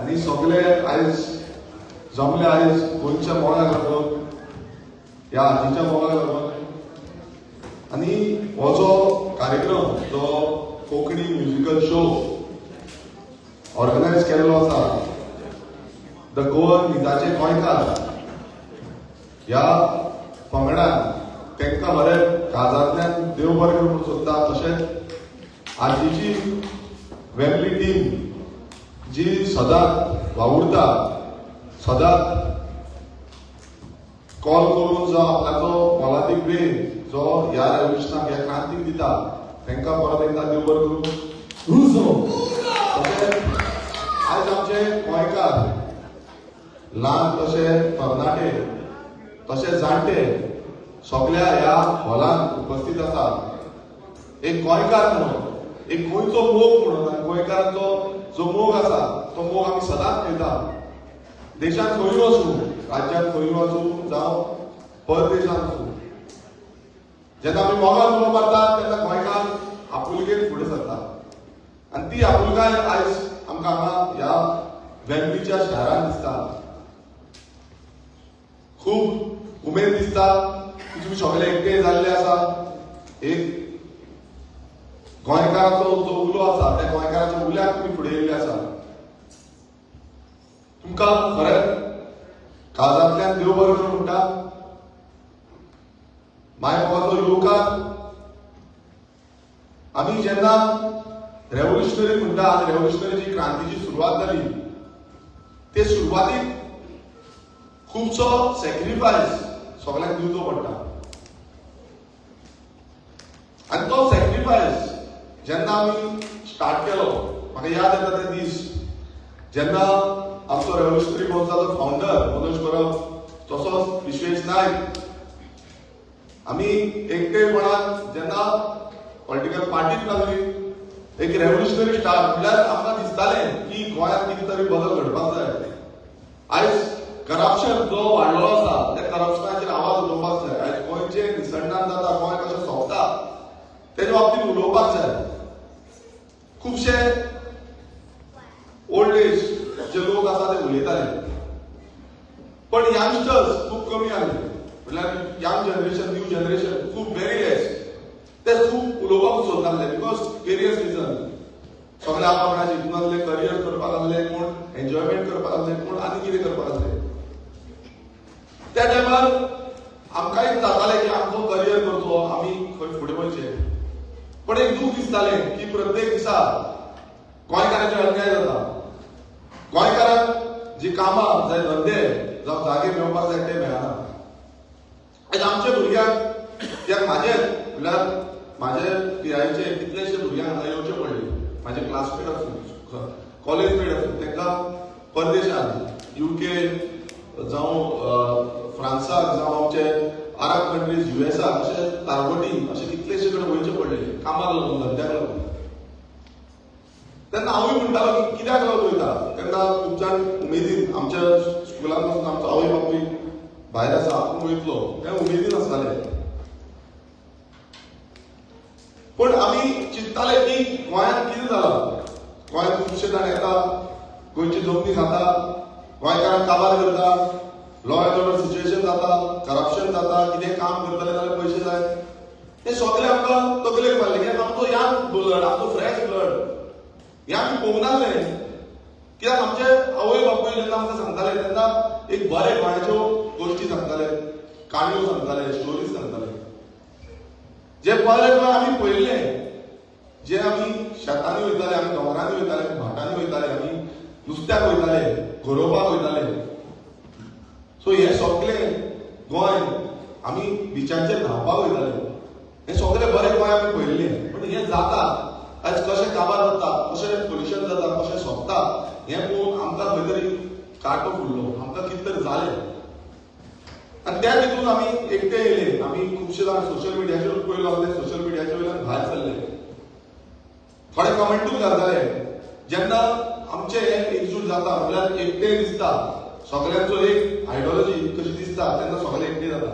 आनी सगळे आयज जमले आयज गोंयच्या मोगाक लागून, ह्या आजीच्या मोगाक लागून. आनी हो जो कार्यक्रम जो कोंकणी म्युजिकल शो ऑर्गनायज केल्लो आसा the Goan निजाचे गोंयकार ह्या पंगडान, तांकां बरें काळजांतल्यान देव बरें करूं म्हणून सोदता. तशेंच आजीची वेमली टीम जी सदांच वावुरता, सदांच कॉल करून जो आपल्याचो मोलादीक वेळ जो ह्या रेवोल्युशनाक, ह्या क्रांतीक दिता, तांकां परत एकदां देव बरें करूं. रुजो. तशेंच आयज आमचे गोंयकार ल्हान तशे तरणाटे तशे जाणटे सगल्या ह्या हॉलांत उपस्थित आसा. एक गोंयकार म्हणून, एक गोंयचो मोग म्हणून, आनी गोंयकारांचो जो मोग आसा तो मोग आमी सदांच मेळटा. देशांत खंयूय वचूं, राज्यांत खंयूय वचूं, जावं परदेशांत वचूं, जेन्ना आमी मोगान उलो मारतात तेन्ना गोंयकार आपुलकेन फुडें सरता आनी ती आपुलकाय आयज आमकां हांगा ह्या वेंबलीच्या शारांत दिसता. खूब उमेद दिसता की तुमी सगळे एकठांय जाल्ले आसा. एक गोंयकाराचो जो उलो आसा त्या गोंयकाराच्या उल्याक तुमी फुडें येयल्ले आसा. तुमकां खरेंच काळजांतल्यान देव बरें करूं म्हणटा. माय मोगाचो येवकार. आमी जेन्ना रेव्होल्युशनरी म्हणटा आनी रेव्होल्युशनरी क्रांतीची सुरवात जाली ते सुरवातीक खुबसो सॅक्रिफायस सगल्यांक दिवचो पडटा आनी तो सॅक्रिफायस जेन्ना आमी स्टार्ट केलो, म्हाका याद येता ते दीस जेन्ना आमचो रेव्होल्युशनरी गोवाचो फावंडर मनोज परब तसोच विश्वेश नायक आमी एकटेपणान जेन्ना पॉलिटिकल पार्टीत लागली, एक रेव्होल्युशनरी स्टार्ट म्हणल्यार आमकां दिसतालें की गोंयांत कितें तरी बदल घडपाक जाय. आयज करप्शन जो वाडलेलो आसा त्या करप्शनाचेर आवाज उलोवपाक जाय. आयज गोंयचें निसंडान जाता, गोंय कशें सोंपता तेजे बाबतींत उलोवपाक जाय. खुबशे ओल्ड एज जे लोक आसा ते उलयताले. पण यंगस्टर्स खूब कमी आसले, म्हटल्यार यंग जनरेशन, न्यू जनरेशन खूब व्हेरी लेस. ते खूब उलोवपाक सोदनासले because various reason. सगळे आप आपणा चिंतून आसले, करियर करपाक आसले, कोण एन्जॉयमेंट करपाक आसले, कोण आनी कितें करपाक आसले. त्या टायमार आमकांय जातालें की आमचो करियर करचो, आमी खंय फुडें वयचें. पण एक दूख दिसतालें की प्रत्येक दिसा गोंयकारांचेर अन्याय जाता. गोंयकारांक जी कामां जाय, धंदे जावं जागे मेळपाक जाय, ते मेळना. आयज आमच्या भुरग्यांक, कित्याक म्हाजेच म्हणल्यार म्हाजे पिरायेचे कितलेशे भुरग्यांक हांगा येवचे पडले. म्हाजे क्लासमेट आसूं, कॉलेजमेट आसूं, तांकां परदेशांत युके जावं फ्रांसाक जावं आमचे अरब कंट्रीज, युएसाक, अशे तारवटी अशे कितलेशे कडेन वयचे पडले कामाक लागून, धंद्याक लागून. तेन्ना हांवूय म्हणटालो की कित्याक लागून वयता. तेन्ना खूब जाण उमेदीन, आमच्या स्कुलान वचून आमचो आवय बापूय भायर आसा, आपूण वयतलो हे उमेदीन आसताले. पण आमी चिंतताले की गोंयांत कितें जालां, गोंयांत खुबशे जाण येता, गोंयची जमनी खाता, गोंयकारांक काबार करता, लॉ एंड ऑर्डर सिच्युएशन जाता, करप्शन जाता, कितें काम करतले जाल्यार पयशे जाय. हे सगळे आमकां तकलेक मारले कित्याक आमचो यंग ब्लड, आमचो फ्रेश ब्लड हें आमी पळोवंक नासलें. कित्याक आमचे आवय बापूय जेन्ना आमकां सांगताले तेन्ना एक बरे गोंयाच्यो गोश्टी सांगताले, काणयो सांगताले, स्टोरीज सांगताले. जे बरे गोंय आमी पळयल्लें, जे आमी शेतांनी वयताले, आमी दोंगरांनी वयताले, भाटांनी वयताले, आमी नुस्त्याक वयताले, गरोवपाक वयताले. सो हे सगळे गोंय आमी बिचांचेर न्हांवपाक वयताले, हे सगळे बरे गोंय आमी पळयल्लें. पण हें जाता आयज कशें काबार जाता, कशें पोल्युशन जाता, कशें सोंपता, हें पळोवन आमकां खंय तरी कांटो फुडलो, आमकां कितें तरी जालें. आनी त्या तितून आमी एकटे येयले. आमी खुबशे जाण सोशल मिडियाचेर पयलो आसले, सोशल मिडियाचे वयल्यान भायर सरले, थोडे कमेंटूय घालताले. जेन्ना आमचे हे एकजूट जाता म्हणल्यार एकटे दिसता, सगळ्यांचो एक आयडियोलॉजी कशी दिसता, तेन्ना सगळे एकटे जाता.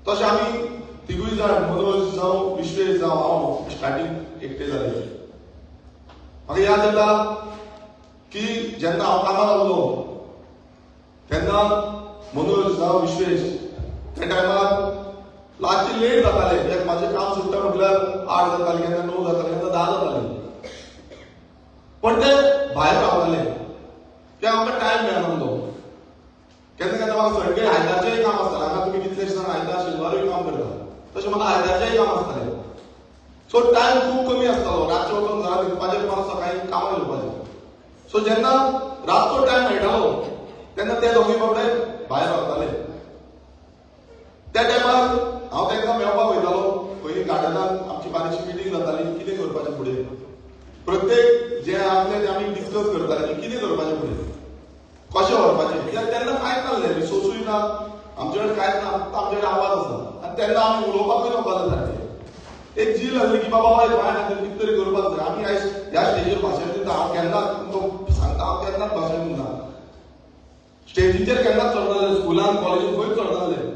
तशें आमी तिगूय जाण, मनोज जावं विश्वेश जावं हांव, स्टार्टींग एकटे जाले. म्हाका याद येता की जेन्ना हांव कामाक लागलो तेन्ना मनोज जावं विश्वेश त्या टायमार रातचे लेट जाताले. कित्याक म्हाजें काम सुट्टा म्हटल्यार 8 जाताले, केन्ना 9 जाताले, केन्ना 10 जाताले. पण ते भायर रावताले, ते आमकां टायम मेळनासलो. केन्ना केन्ना म्हाका संडे आयतारचेंय काम आसतालें. हांगा तुमी कितलेशे जाण आयतार शेनवारूय काम करता, तशें म्हाका आयतारचेंय काम आसतालें. सो टायम खूब कमी आसतालो. रातचें वचून घरा न्हिदपाचें, परत सकाळीं कामाक येवपाचें. सो जेन्ना रातचो टायम मेळटालो तेन्ना ते दोगूय बाबडे भायर रावताले. त्या टायमार हांव तांकां मेळपाक वयतालो. पयलीं गार्डनान आमची बारीकशी मिटींग जाताली, कितें करपाचें फुडें, प्रत्येक जें आसलें तें आमी डिस्कस करताले की कितें करपाचें फुडें, कशें व्हरपाचें. कित्याक तेन्ना कांयच नासलें, रिसोर्सूय ना आमचे कडेन, कांयच ना, फक्त आमचे कडेन आवाज आसा. आनी तेन्ना आमी उलोवपाकूय नकळो सारकें. एक जील आसली की बाबा हय गोंया खातीर कितें तरी करपाक जाय. आमी आयज ह्या स्टेजीर भाशण दिता, हांव केन्नाच तुमकां सांगता, हांव केन्नाच भाशण दिना, स्टेजीचेर केन्नाच चडनासलें, स्कुलान कॉलेजीन खंयच चडनासलें.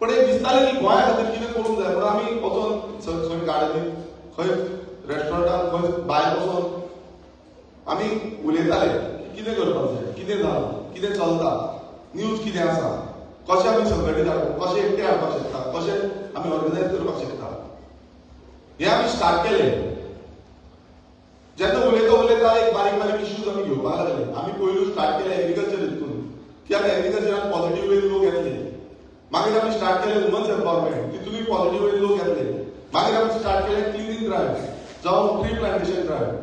पण एक दिसतालें की गोंया खातीर कितें करूंक जाय म्हणून आमी वचोन खंय गार्डनीन, खंय रेस्टॉरंटान, खंय भायर वचोन आमी उलयताले की कितें करपाक जाय, कितें जालां, कितें चलता, न्यूज कितें आसा, कशें आमी संघटीत हाडपाक, कशें एकटे हाडपाक शकता, कशें आमी ऑर्गनायज करपाक शकता. हें आमी स्टार्ट केलें. जेन्ना उलयता उलयता एक बारीक बारीक इश्यूज आमी घेवपाक लागले. आमी पयलू स्टार्ट केलें एग्रीकल्चर हितून, की आमी एग्रीकल्चरान पॉझिटिव्ह वेन लोक येतले. मागीर आमी स्टार्ट केलें वुमन्स एम्पावरमेंट, तितूनय पॉझिटिव्ह वेन लोक येतले. मागीर आमी स्टार्ट केलें क्लिनींग ड्रायव्ह जावं ट्री प्लांटेशन ड्रायव्ह.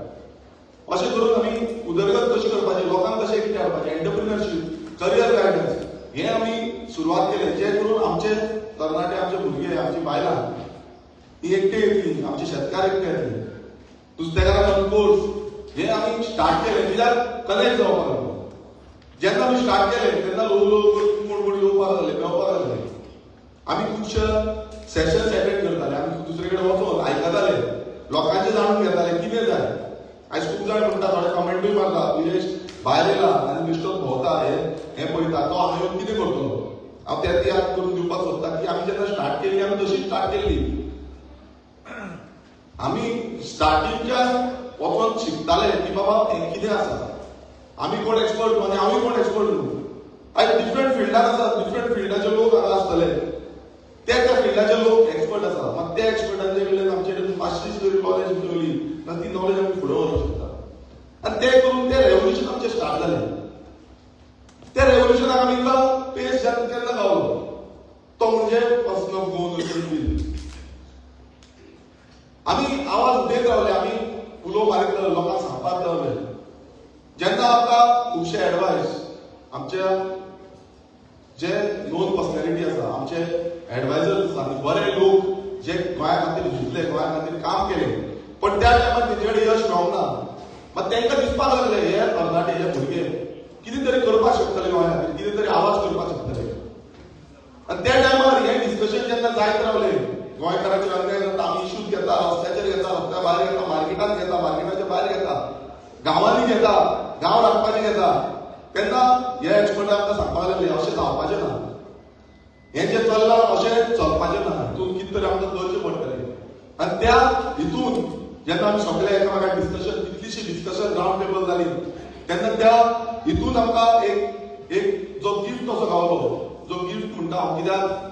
अशें करून आमी उदरगत कशी करपाची, लोकांक कशें एकटे हाडपाचें, एंटरप्रिनरशीप, करियर गायडन्स, हें आमी सुरवात केलें. जें करून आमचे तरणाटे, आमचे भुरगे, आमची बायलां ही एकटे येतली, आमचे शेतकार एकटे येतले, नुस्तेकारांक कोर्स, हें आमी स्टार्ट केलें. कित्याक कनेक्ट जावपाक लागलो. जेन्ना आमी स्टार्ट केलें तेन्ना ल्हवू ल्हवू करून कोण कोण येवपाक लागले, मेळपाक लागले. आमी खुबशे सेशन्स अटेंड करताले, आमी दुसरे कडेन वचोन आयकताले, लोकांचें जाणून घेताले कितें जाय. आयज खूब जाण म्हणटा, थोडे कमेंटूय मारता, विरेश भायर येयला आनी बेश्टोच भोंवता, हें पळयता, तो हांगा येवन कितें करतलो. हांव तें याद करून दिवपाक सोदता की आमी जेन्ना स्टार्ट केल्ली, आमी तशीच स्टार्ट केल्ली. आमी स्टार्टिंगच्यान वचोन शिकताले की बाबा हें कितें आसा. आमी कोण एक्सपर्ट न्हू आनी हांवूय कोण एक्सपर्ट न्हू. आयज आयज डिफरंट फिल्डान आसा, डिफरंट फिल्डाचे लोक हांगा आसतले, ते त्या फिल्डाचे लोक एक्सपर्ट आसा. मात त्या एक्सपर्टांचे कडल्यान आमचे कडेन मातशी जरी नॉलेज मेवली ना, ती नॉलेज आमी फुडें व्हरूंक शकता. आनी ते करून ते रेवोल्युशन आमचें स्टार्ट जालें. त्या रेवोल्युशनाक आमी इतलो पेस केन्ना गावलो, तो म्हणजे पर्सन ऑफ गोवन बील. आमी आवाज उठयत रावले, आमी उलो मारीत रावले, लोकांक सांगपाक रावले. जेन्ना आमकां खुबशे एडवायस आमच्या जे नोन पर्सनॅलिटी आसा, आमचे एडवायजर्स आसा आनी बरे लोक जे गोंया खातीर झुजले, गोंया खातीर काम केले, पण त्या टायमार तेंचे कडेन यश मेळोंक ना. मात तांकां दिसपाक लागले हे तरणाटे, हे भुरगे कितें तरी करपाक शकतले, गोंया खातीर कितें तरी आवाज करपाक शकतले. आनी त्या टायमार हें डिस्कशन जेन्ना जायत रावले, गोंयकाराचेर अन्याय जाता, आमी इश्यूज घेता, रस्त्याचेर घेता, रस्त्या भायर घेता, मार्केटान घेता, मार्केटाच्या भायर घेता, गांवांनी घेता, गांव राखपाचे घेता, तेन्ना हे एक्सपर्ट आमकां सांगपाक लागले अशें जावपाचें ना, हें जें चल्लां अशें चलपाचें ना, हितून कितें तरी आमकां करचें पडटलें. आनी त्या हितून जेन्ना आमी सगळे एकामेकांक डिस्कशन, कितलीशी डिस्कशन रावंड टेबल जाली, तेन्ना त्या हितून आमकां एक एक जो गिफ्ट असो गावलो, जो गिफ्ट म्हणटा हांव, कित्याक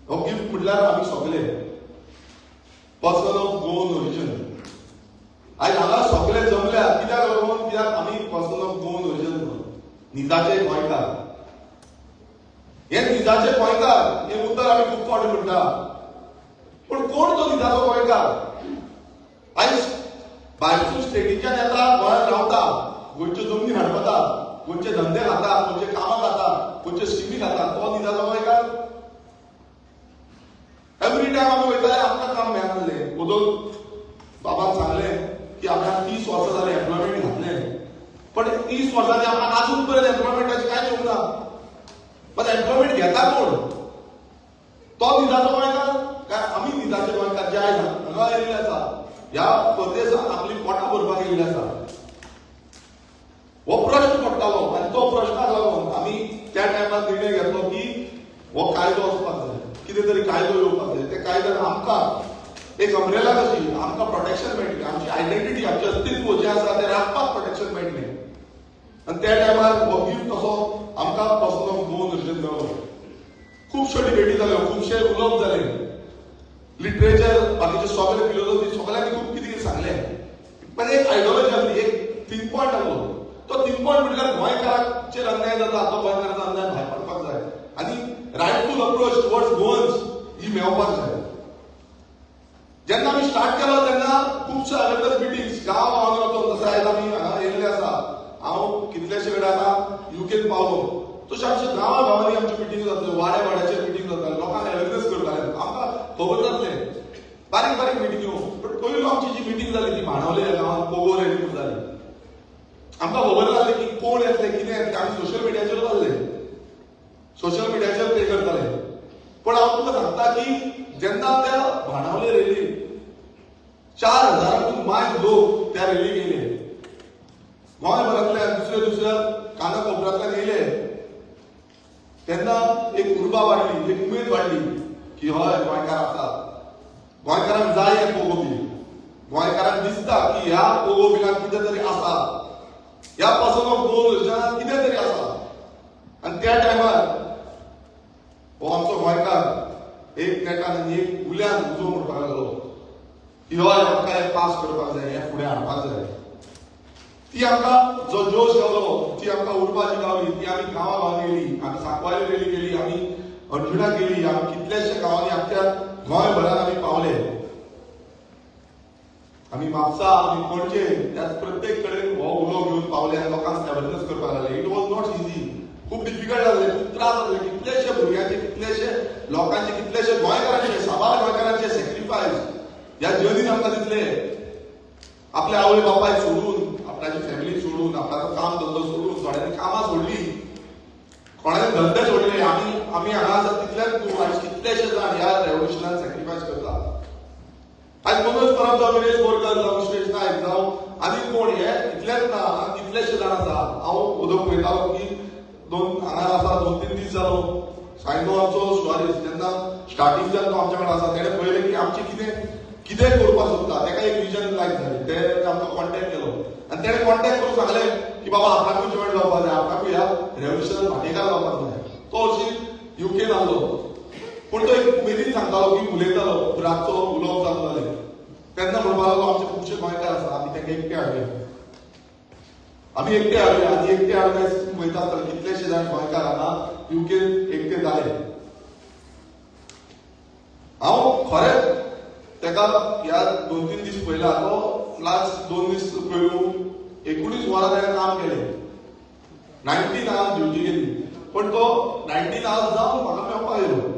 हो गिफ्ट म्हटल्यार आमी सगळे पर्सन ऑफ गोवन ओरिजन. आयज हांगा सगळे जमल्या कित्याक लागून? कित्याक आमी पर्सन ऑफ गोवन ओरिजन म्हणून निजाचे गोंयकार. हे निजाचे गोंयकार हे उतर आमी खूब फावटी म्हणटा, पूण कोण तो निजाचो गोंयकार? आयज भायरसून स्टेटीच्यान येता, गोंयांत रावता, गोंयच्यो जमनी हाडपता, गोंयचे धंदे खाता, गोंयचे कामां खाता, गोंयच्यो स्किमी खाता, तो निजाचो गोंयकार? एवरी टायम आमी वयताले, आमकां काम मेळनासलें. वदोळ बाबान सांगलें की आपणाक 30 वर्सां जालीं एम्प्लॉयमेंट घातलें, पण 30 वर्सांनी आपणाक अजून पर्यंत एम्प्लॉयमेंटाचें कांय येवंक ना. पण एम्प्लॉयमेंट घेता कोण? तो निजाचो गोंयकार काय आमी निजाचे गोंयकार जे आयज हांगा येयल्ले आसा, ह्या प्रदेशांत आपली पोटां भरपाक येयल्ले आसा? हो प्रश्न पडटालो आनी तो प्रश्नाक लागून आमी त्या टायमार निर्णय घेतलो की हो कायदो वचपाक जाय, कितें तरी कायदो येवपाक जाय. त्या कायद्यान आमकां एक अम्ब्रेला कशी आमकां प्रोटेक्शन मेळटलें, आमची आयडेंटिटी, आमचें अस्तित्व जें आसा तें राखपाक प्रोटेक्शन मेळटलें. आनी त्या टायमार हो गिफ्ट असो आमकां पर्सन ऑफ गोवन ओरिजन मेळ्ळो. खुबश्यो डिबेटी जाल्यो, खुबशे उलोवप जाले, लिटरेचर, बाकीचे सगळे फिलोसॉफी, सगळ्यांनी खूब कितें कितें सांगलें. पण एक आयडियोलॉजी आसली, एक थिंक पॉयंट आसलो. तो थिंक पॉयंट म्हटल्यार गोंयकाराचेर अन्याय जाता, तो गोंयकाराचो अन्याय भायर पडपाक जाय आनी रायटफूल अप्रोच टुवर्ड्स गोवन्स ही मेळपाक जाय. जेन्ना आमी स्टार्ट केलो तेन्ना खुबशे अवेरनस मिटिंग्स गांव गांवांनी वचून, जशें आयज आमी हांगा येयल्ले आसा, हांव कितलेशे कडेन आतां युकेन पावलो, तशें आमच्या गांवा गांवांनी आमच्यो मिटींग जातल्यो, वाड्या वाड्याचेर मिटींग जाताले, लोकांक अवेरनस करताले. आमकां खबर नासलें, बारीक बारीक मिटिंग्यो. पण पयलो आमची जी मिटींग जाली ती बाणावले ह्या गांवांत पोगो रॅली म्हूण जाली. आमकां खबर नासलें की कोण येतले, कितें येतलें. आमी सोशल मिडियाचेर जाल्ले, सोशल मिडियाचेर ते करताले. पण हांव तुमकां सांगता की जेन्ना त्या बाणावले रॅलीक 4000 कून मायज लोक त्या रॅलीक येयले, गोंयभरांतल्यान, दुसऱ्या दुसऱ्या काना कोपऱ्यांतल्यान येयले, तेन्ना एक उर्बा वाडली, एक उमेद वाडली की हय, गोंयकार आसात, गोंयकारांक जाय हें पोगो बील. गोंयकारांक दिसता की ह्या पोगो बिलान कितें तरी आसा, ह्या पर्सन ऑफ गोवन ओरिजनान कितें तरी आसा. आनी त्या टायमार हो आमचो गोंयकार एक नेटान आनी एक उल्यान उजो म्हणपाक लागलो की हय, आमकां हें पास करपाक जाय, हें फुडें हाडपाक जाय. ती आमकां जो जोश गावलो, ती आमकां उर्बा जी गावली, ती आमी गांवा गांवांनी गेली. आमी सांकवाळे रॅली गेली, आमी अंजुणा गेली, आमी कितल्याशा गांवांनी, आमच्या गोंयभरान आमी पावले. आमी म्हापसा, आमी पणजे, त्याच प्रत्येक कडेन हो उलो घेवन पावले आनी लोकांक अवेरनस करपाक लागले. It was not easy. खूब डिफिकल्ट जाल्ले, खूब त्रास जाल्ले. कितलेशे भुरग्यांचे, कितलेशे लोकांचे, कितलेशे गोंयकारांचे, साबार गोंयकारांचे सॅक्रिफायस ह्या जर्नीन आमकां दिसले. आपल्या आवय बापायक सोडून, आपणाची फॅमिली सोडून, आपणाचो काम धंदो सोडून, थोड्यांनी कामां सोडली, कोणाने धंदे सोडले. आमी आमी हांगा आसा तितलेच न्हू, आयज कितलेशे जाण ह्या रेव्होल्युशनान सॅक्रिफायस करता. आयज मनोज परब जावं, विरेश बोरकर जावं, विश्वेश नायक जावं, आनी कोण, हे इतलेच ना, हांगा कितलेशे जाण आसा. हांव उदक पळयतालो की दोन हांगा आसा, 2-3 दीस जालो. सायनो आमचो सुवारीस, जेन्ना स्टार्टिंगच्यान तो आमच्या कडेन आसा, तेणें पळयलें की आमचें कितें कितें करपाक सोदता. ताका एक विजन लायक जालें, ते आमकां कॉन्टेक्ट केलो आनी तेणें कॉन्टेक्ट करून सांगलें की बाबा आपणाकूय जॉयन जावपाक जाय, आपणाकूय ह्या रेव्होल्युशनान वांटेकार जावपाक जाय. तो अशी युकेन आसलो, पूण तो एक उमेदीन सांगतालो की उलयतालो, रातचो उलोवप चालू जालें तेन्ना म्हणपाक लागलो आमचे खुबशे गोंयकार आसा, आमी तांकां एकटे हाडुया, आमी एकटे हाडुया. आनी एकटे हाडून पळयता आसतना कितलेशे जाण गोंयकार हांगा युकेन एकटे जाले. हांव खरें ताका ह्या 2-3 दीस पयला, तो लास्ट 2 दीस पयलू 19 वरां ताणें काम केलें, 19 आवर्स ड्युटी केली, पण तो 19 आवर्स जावन म्हाका मेळपाक येयलो.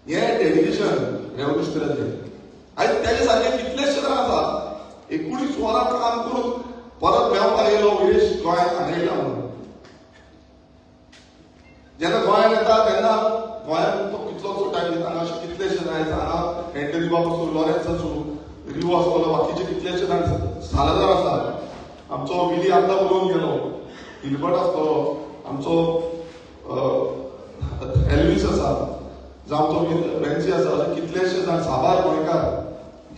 हें डेडिकेशन रेव्होल्युशनराचें. आयज तेजे सारके कितलेशे जाण आसा 19 वरां काम करून परत मेळपाक येयलो विरेश गोंयांत हांगा येयला म्हणून. जेन्ना गोंयांत येता तेन्ना गोंयांत तो कितलोसो टायम दिता. हांगा अशे कितलेशे जाण आसा, हांगा एंटनी बाब आसूं, लॉरेन्स आसूं, रिवो आसतलो, बाकीचे कितलेशे जाण सालाजार आसा, आमचो विली आतां उलोवन गेलो, हिलबर्ट आसतलो, आमचो एल्वीस आसा, जावं आमचो वेन्सी आसा, अशे कितलेशे जाण साबार गोंयकार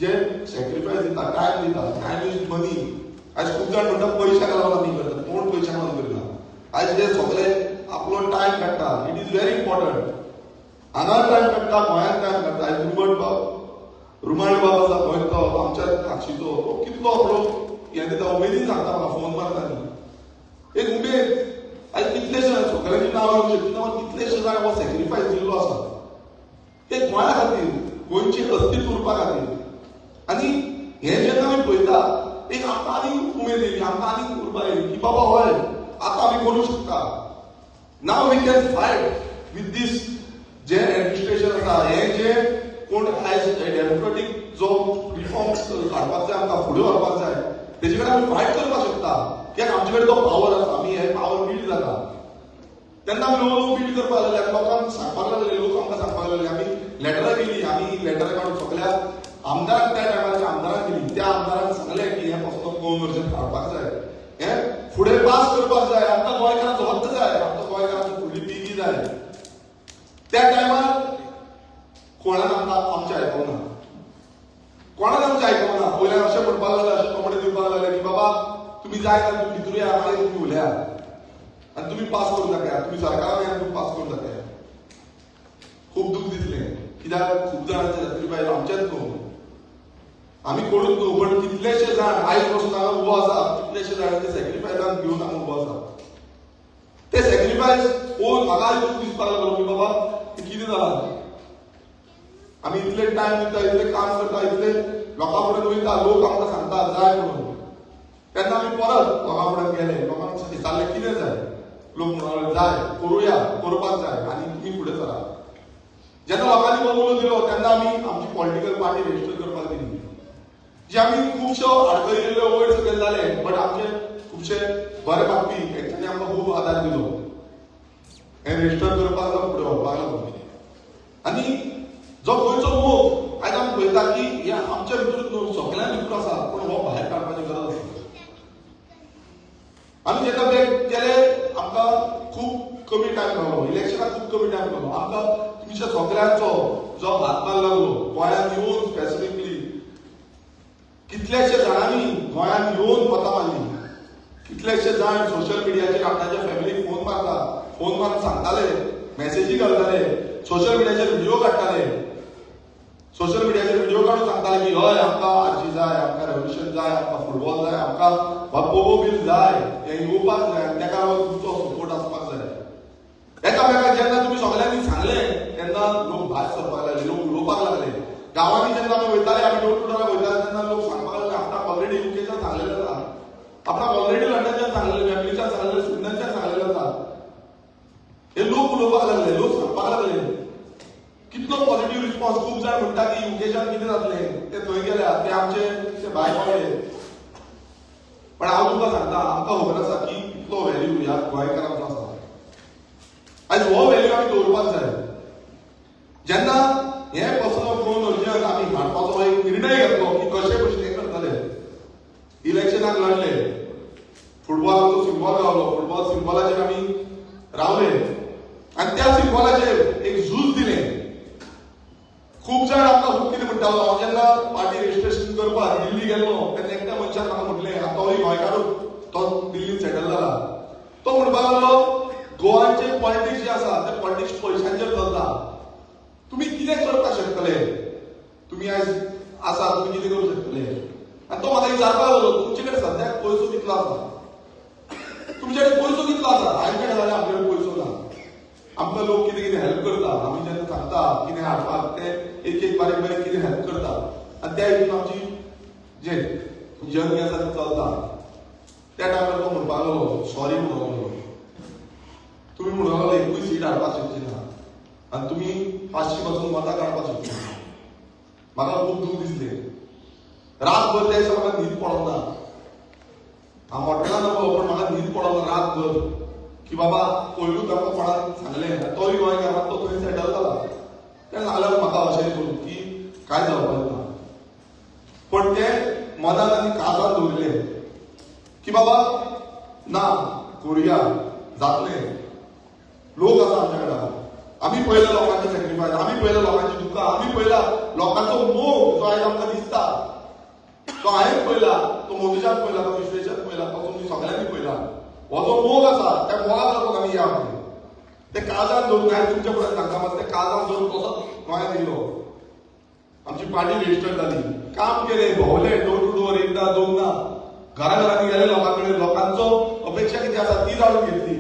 जे सॅक्रिफायस दिता, टायम दिता. Time is money. आयज खूब जाण म्हणटा पयशांक लागून आमी करता, कोण पयशांक लागून करना. आयज जे सगळे आपलो टायम काडटा, it is very important. हांगा टायम काडटा, गोंयांत टायम काडटा. आयज रुमट बाब, रुमाण बाब आसा गोंय, तो आमच्या काक्षीचो, तो कितलो आपलो हें दिता, उमेदीन सांगता म्हाका, फोन मारता न्ही, एक उमेद. आयज कितलेशे जाण सगळ्यांची नांवां घेवंक शकना, कितलेशे जाण हो सॅक्रिफायस दिल्लो आसा ते गोंया खातीर, गोंयचें अस्तित्व उरपा खातीर. आनी हें जेन्ना आमी पळयता एक आमकां आनीक उमेद येयली, आमकां आनीक उर्बा येयली की बाबा हय आतां आमी करूंक शकता. Now we can fight with this J administration आसा, हें जे कोण आयज डेमोक्रेटीक जो रिफॉर्म्स हाडपाक जाय, आमकां फुडें व्हरपाक जाय, तेजे कडेन आमी फायट करपाक शकता. कित्याक आमचे कडेन तो पावर आसा, आमी हे पावर बिल्ड जाता. तेन्ना आमी ल्हव ल्हव बिल्ड करपाक लागले, आमी लोकांक सांगपाक लागले, लोक आमकां सांगपाक लागले. आमी लेटरां केली, आमी लेटरां काडून सगळ्या आमदारांक, त्या टायमार आमदारांक दिली, त्या आमदारांक सांगलें की हें पर्सन ऑफ गोवन ओरिजीन हाडपाक जाय, हें फुडें पास करपाक जाय, आमकां गोंयकारांचो हक्क जाय, आमकां गोंयकारांची फुडली पिळगी जाय. त्या टायमार कोणाक आमकां आमचें आयकूंक ना, कोणाक आमचें आयकूंक ना. पयल्यान अशें म्हणपाक लागले, अशें कपडे दिवपाक लागले की बाबा तुमी जाय जाल्यार तुमी भितर या, मागीर तुमी उलया आनी तुमी पास करून दाखया, तुमी सरकारान या तुमी पास करून दाखया. खूब दूख दिसलें, कित्याक खूब जाणांचे सॅक्रिफायस आमचेच न्हू, आमी कोणूच न्हू, पण कितलेशे जाण आयज पसून हांगा उबो आसा, कितलेशे जाणांचे सॅक्रिफायसान घेवन हांगा उबो आसा. ते सॅक्रिफायस पळोवन म्हाका आयज दूख दिसपाक लागलो की बाबा कितें जालां, आमी इतले टायम दिता, इतले काम करता, इतले लोकां फुडें वयता, लोक आमकां सांगता जाय म्हणून. तेन्ना आमी परत लोकां फुडें गेले, लोकांक विचारलें कितें जाय, लोक म्हणून जाय करुया, करपाक जाय आनी तुमी फुडें सरा. जेन्ना लोकांनी उलो दिलो तेन्ना आमी आमची पॉलिटिकल पार्टी रजिस्टर करपाक दिली, जे आमी खुबश्यो आडखळी येयल्यो, वयर सकयल जाले, बट आमचे खुबशे बरे मागपी हेंच्यांनी आमकां खूब आदार दिलो, हें रजिस्टर करपाक लागून फुडें व्हरपाक लागून. आनी जो गोंयचो मोग आयज आमी पळयता की हे आमच्या भितरूच न्हू, सगळ्यां भितर आसा, पूण हो भायर काडपाची गरज आसा. आमी जेन्ना बॅक गेले आमकां खूब कमी टायम मेळ्ळो, इलेक्शनाक खूब कमी टायम मेळ्ळो आमकां. तुमच्या सगळ्यांचो जो हातभार लागलो गोंयांत येवन, स्पेसिफिकली कितल्याशे जाणांनी गोंयांत येवन मतां मारली, कितलेशे जाण सोशल मिडियाचेर आपणाच्या फॅमिलीक फोन मारता, फोन मारून सांगताले, मॅसेजी घालताले, सोशल मिडियाचेर व्हिडिओ काडटाले, सोशल मिडियाचेर व्हिडिओ काडून सांगताले की हय आमकां आरजी जाय, आमकां रेव्होल्युशन जाय, आमकां फुटबॉल जाय, आमकां पोगो बील जाय, हें येवपाक जाय आनी तेका लागून तुमचो सपोर्ट आसपाक जाय. एकामेकाक जेन्ना तुमी सगळ्यांनी सांगलें तेन्ना लोक भायर सरपाक लागले, लोक उलोवपाक लागले. गांवांनी जेन्ना आमी वयताले, आमी डोर टू डोराक वयताले तेन्ना लोक सांगपाक लागले आपणाक ऑलरेडी युकेच्यान सांगलेलें आसा, आपणाक ऑलरेडी लंडनच्यान सांगलेलें, फॅमिलीच्यान सांगलेलें, स्विडनच्यान सांगलेलें आसा. हे लोक उलोवपाक लागले, लोक सांगपाक लागले. कितलो पॉझिटिव्ह रिस्पॉन्स. खूब जाण म्हणटा की युकेच्यान कितें जातलें, ते थंय गेल्या, ते आमचे ते भायर पावले. पण हांव तुमकां सांगता, आमकां खबर आसा की कितलो व्हॅल्यू ह्या गोंयकारांचो आसा. आयज हो व्हॅल्यू आमी दवरपाक जाय. जेन्ना हे पर्सन ऑफ गोवन ओरिजिन आमी हाडपाचो एक निर्णय घेतलो की कशे भशेन हें करतले, इलेक्शनाक लढले, फुटबॉलाचो सिंबॉल गावलो, फुटबॉल सिंबॉलाचेर आमी रावले आनी त्या सिंबॉलाचेर एक झूज दिलें. खूब जाण आमकां खूब कितें म्हणटालो. हांव जेन्ना पार्टी रजिस्ट्रेशन करपाक दिल्ली गेल्लो तेन्ना एकट्या मनशान म्हाका म्हटलें, आतां तोय गोंयकार तो म्हणपाक लागलो गोवाचे पॉलिटिक्स जे आसा ते पॉलिटिक्स पयशांचेर चलता. तुमी कितें करपाक शकतले, तुमी आयज आसा तुमी कितें करूं शकतले. आनी तो म्हाका विचारपाक लागलो तुमचे कडेन सद्याक पयसो कितलो आसा, तुमचे कडेन पयसो कितलो आसा. हांवें कडेन जाल्यार आमचे कडेन पयसो ना, आमकां लोक कितें कितें हेल्प करता, आमी जेन्ना सांगता कितें हाडपाक ते एक एक बारीक बारीक कितें हेल्प करता आनी त्या हितून आमची जे जर्नी आसा ती चलता. त्या टायमार तो म्हणपाक लागलो सॉरी म्हणूंक लागलो, तुमी म्हणूंक लागलो एकूय सीट हाडपाक शकची ना आनी तुमी 500 पासून मतां काडपाक शकची ना. म्हाका खूब दूख दिसलें. रातभर त्या दिसा म्हाका न्हीद पडोंक ना. हांव हॉटेलान रावलो पण म्हाका न्हीद पडोंक ना रातभर की बाबा पयलूच आमकां कोणाक सांगलें, तोय गोंयकार तो थंय सेटल जाला, तेणें सांगलें म्हाका अशें करून की कांय जावपाक ना. पण ते मनान आनी काळजान दवरिल्लें की बाबा ना करुया, जातलें, लोक आसा आमच्या कडेन, आमी पळयला लोकांचे सॅक्रिफायस, आमी पळयला लोकांची दुकां, आमी पळयला लोकांचो मोग जो आयज आमकां दिसता, तो हांवें पळयला, तो मोदीच्यान पळयला, तो विश्वेशान पळयला, तो तुमी सगळ्यांनी पळयला. हो जो मोग आसा त्या मोगाक लागून आमी या ते काळजान दवरून हांवें तुमच्या फुड्यान सांगता, मात ते काळजान दवरून तसो गोंयांत येयलो. आमची पार्टी रजिस्टर जाली, काम केलें, भोंवले डोर टू डोर, एकदा दोनदा घरा घरांनी गेले लोकां कडेन, लोकांचो अपेक्षा कितें आसा ती जाणून घेतली.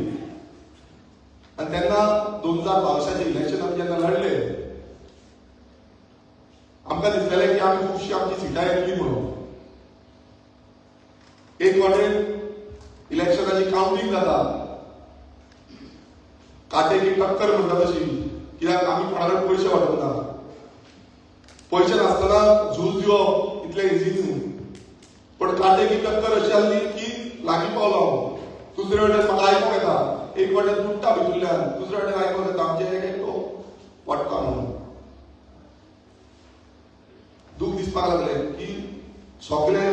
आनी तेन्ना 2022 इलेक्शन आमी जेन्ना लढले आमकां दिसलेलें की आमी खुबशी आमची सिटां येतली म्हणून. एक वाटेन इलेक्शनाची कावंटींग जाता, काटेकी टक्कर म्हणटा तशी, कित्याक आमी कोणा कडेन पयशे वांटूंक ना, पयशे नासतना झूज दिवप इतलें इजी न्हू. पण काटेकी टक्कर अशी आसली की लागीं पावलो हांव, दुसरे वाटेन म्हाका आयकूंक येता, एक वाटेन तुट्टा भितरल्यान, दुसरे वाटेन आयकूंक येता आमचें एक एकटो वाडटा म्हणून. दूख दिसपाक लागलें की सगळे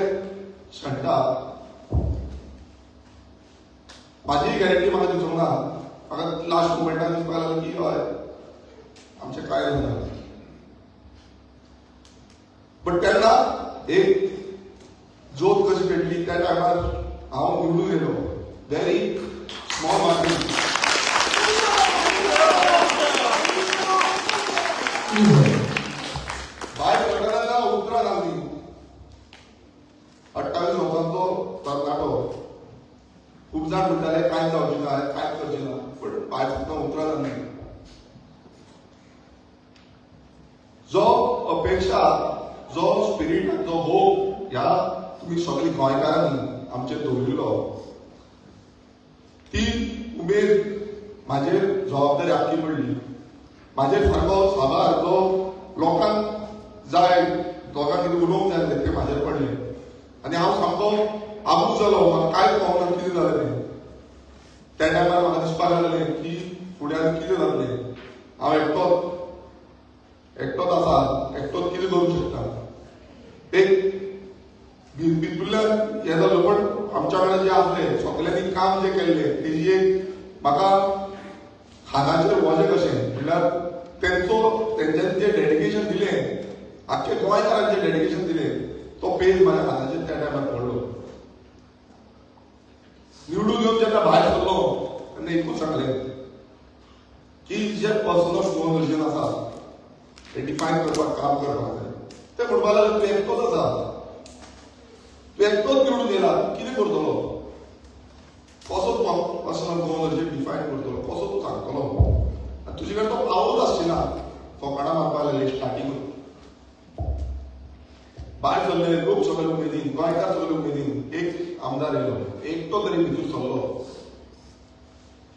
शेणटा, म्हाजी गॅरंटी म्हाका दिसूंक ना. म्हाका लास्ट मुमेंटाक दिसपाक लागलें की हय आमचें कांय जायना. बट तेन्ना एक ज्योत कशी पेटली त्या टायमार हांव निवडून गेलो, व्हेरी स्मॉल मार्जीन. भायर सरकारान उतरां घातली. 28 वर्सांचो तरणाटो, खूब जाण म्हणटाले कांय जावचें ना, कांय करचें ना, पण भायर सरतना उतरां घातली. जो अपेक्षा, जो स्पिरीट, जो होप ह्या तुमी सगळी गोंयकारांनी आमचेर दवरिल्लो, ती उमेद म्हाजेर जबाबदारी आखी पडली. म्हाजेर सारको साबार जो लोकांक जाय, लोकांक कितें उलोवंक जाय तें म्हाजेर पडलें आनी हांव सामको आबूज जालो. म्हाका कांय कळना कितें जालें तें. त्या टायमार म्हाका दिसपाक लागलें की फुडें आनी कितें जातलें, हांव एकटोच आसा, एकटोच कितें करूंक शकता. एक भितूरल्यान हें जालो, पण आमच्या वांगडा जे आसले सगल्यांनी काम जें केल्लें तेजी एक म्हाका खानाचेर वजें कशें, म्हणल्यार तेंच्यांनी जें डेडिकेशन दिलें, आख्खे गोंयकारांचें डेडिकेशन दिलें, तो पेज म्हाज्या खानाचेर त्या टायमार पडलो. निवडून येवन जेन्ना भायर सरलो तेन्ना एकूच सांगलें की जे पर्सन ऑफ गोवन आसा ते डिफायन करपाक काम करपाक जाय. ते म्हणपाक लागले तूं एकटोच आसा, तूं एकटोच निवडून येयला, कितें करतलो, कसो तूं पर्सन ऑफ गोवन डिफायन करतलो, कसो तूं सांगतलो, आनी तुजे कडेन तो पावूच आसची ना. फकाणां मारपाक लागले स्टार्टिंग. भायर सरले लोक सगळे उमेदीन, गोंयकार सगळे उमेदीन. एक आमदार येयलो, एकटो तरी भितर सरलो,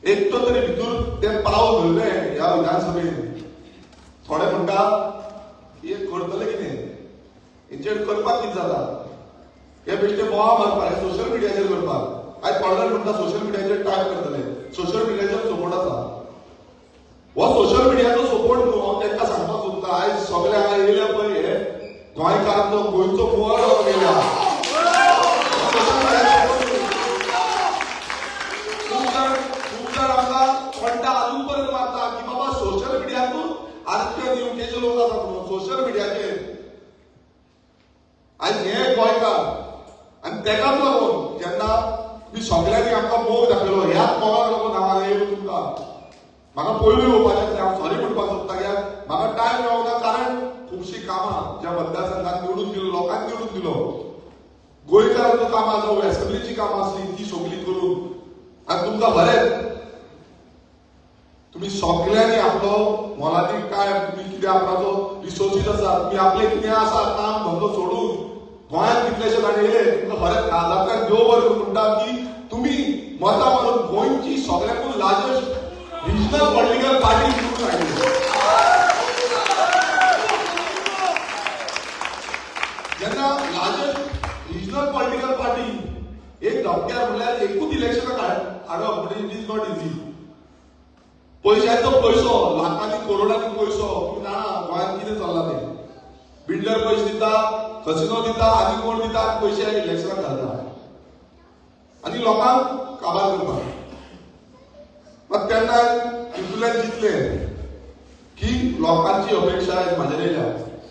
एकटो तरी भितर ते पावल धरलें ह्या विधानसभेन. थोडे म्हणटा हे करतले कितें, हेंचेर करपाक कितें जाता, हे बेश्टे बोवा मारपाक, हे सोशल मिडियाचेर करपाक. आयज थोडे जाण म्हणटा सोशल मिडियाचेर टायप करतले, सोशल मिडियाचेर सपोर्ट आसा. हो सोशल मिडियाचो सपोर्ट न्हू, हांव तांकां सांगपाक सोदता. आयज सगळे हांगा येयल्या पळय, हे गोंयकारांचो गोंयचो मोग जावन येयला. खूब जाण आमकां म्हणटा, अजून पर्यंत मारता की बाबा सोशल मिडियातून आजचे युकेचे लोक आसा म्हणून सोशल मिडियाचेर. आयज हे गोंयकार आनी तेकाच लागून जेन्ना मी सगळ्यांनी आमकां मोग दाखयलो. ह्याच मोगाक लागून हांव हांगा येयलो. तुमकां म्हाका पयलू येवपाचें, हांव सॉरी म्हणपाक सोदता कित्याक म्हाका टायम मेळोंक ना, कारण खुबशीं कामां ज्या मतदारसंघात निवडून दिलो, लोकांनी निवडून दिलो, गोंयकारांचो कामां जावं एसेंब्लीची कामां आसली ती सगळीं करून. आनी तुमकां बरें, तुमी सगळ्यांनी आपलो मोलादीक टायम, तुमी कितें आपणाचो रिसोर्सीस आसा, तुमी आपले कितें आसा काम धंदो सोडून गोंयांत कितलेशे जाण येयले. तुमकां खरेंच काळजांतल्यान देव बरें करूं म्हणटा की तुमी मतां मारून गोंयची सगळ्याकून लार्जस्ट रिजनल पॉलिटिकल पार्टी निवडून हाडली. जेन्ना लार्जस्ट रिजनल पॉलिटिकल पार्टी एक धपक्यार म्हणल्यार एकूच इलेक्शनाक हाडप म्हणजे it is not easy. पयशांचो पयसो, लाखांनी करोडांनी पयसो. तुमी जाणा गोंयांत कितें चल्लां तें. बिल्डर पयशे दिता, कसिनो दिता, आनी कोण दिता, पयशे इलेक्शनाक घालता आनी लोकांक काबार करपाक. मात तेन्ना हितूंतल्यान चिंतलें की लोकांची अपेक्षा आयज म्हाजेर येयल्या,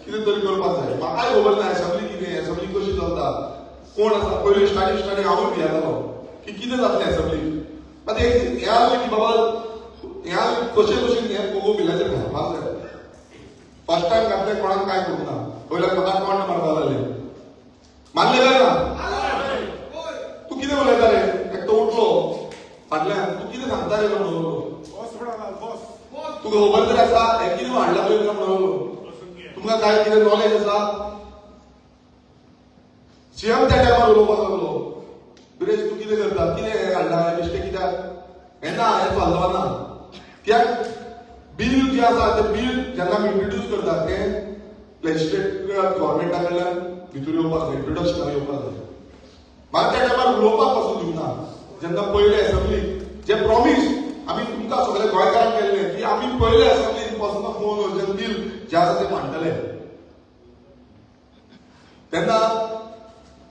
कितें तरी करपाक जाय. म्हाकाय खबर ना एसेंब्ली कितें, एसेंब्ली कशी चलता, कोण आसा. पयलीं स्टार्टींग स्टार्टींग हांवूय भियेतालो की कितें जातलें एसेंब्ली. मात एक हें आसलें की बाबा हें कशें कशें हें पोगो बिलाचेर घालपाक जाय. फर्स्ट टायम घातलें, कोणाक कांय करूंक ना. पयल्यान म्हाका तोंड मारपाक लागलें, मारलें काय ना? तूं कितें उलयता रे? एकटो उठलो फाटल्यान, तूं कितें सांगता रे म्हणून, तुका खबर तरी आसा हें कितें हाडलां पळय म्हणून, तुमकां काय कितें नॉलेज आसा? सीएम त्या टायमार उलोवपाक लागलो, बिरेश तूं कितें करता, कितें हें हाडलां, हें मिस्टेक कित्याक, हें ना, हें चलना ना. कित्याक बील जें आसा तें बील जेन्ना आमी इंट्रोड्यूस करता तें लेजिस्लेटिव्ह गव्हर्मेंटा कडल्यान भितर येवपाक जाय, इंट्रोडक्शनाक येवपाक जाय. म्हाका त्या टायमार उलोवपाक पासून दिवंक ना. जेन्ना पयले एसेंब्लीक जे प्रॉमीस आमी तुमकां सगळे गोंयकारांक केल्लें की आमी पयले एसेंब्लीन person of Goan origin bill जें आसा तें मांडटले, तेन्ना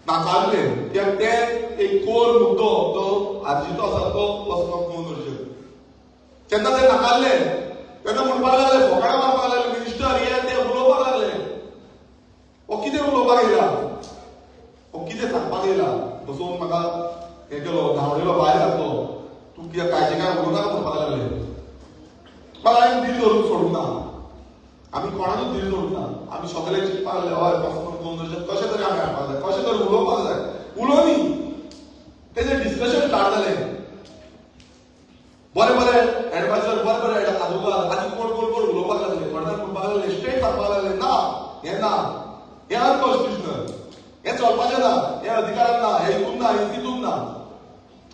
नाकारलें. कित्याक तें एक कोर मुद्दो जो आर्जीचो आसा तो पर्सन ऑफ गोवन ओरिजन. जेन्ना ते नाकारले तेन्ना म्हणपाक लागले, फोकाणां मारपाक लागले, मिनिस्टर हे ते उलोवपाक लागले. हो कितें उलोवपाक येयला, हो कितें सांगपाक येयला, बसोवन म्हाका हें केलो, धांवडयलो, भायर घातलो, तूं कितें कांयचें काय उलोवं नाका म्हणपाक लागले. मात हांवें धीर धरून सोडूंक ना, आमी कोणाकूच धीर धरूंक ना. आमी सगळे चिंतपाक लागले, हय पर्सन ऑफ गोवन ओरिजन कशें तरी आमी हाडपाक जाय, कशें तरी उलोवपाक जाय. उलोवनी तेजें डिस्कशन स्टार्ट जालें. बरें बरें एडवायजर, बरें बरें आदवोगाद आनी कोण कोण कोण उलोवपाक लागले. थोडे जाण म्हणपाक लागले, स्ट्रेट सांगपाक लागले, ना हें ना, हें अनकॉन्स्टिट्युशनल, हें चलपाचें ना, हें अधिकारान ना, हें हितून ना, हें तितून ना.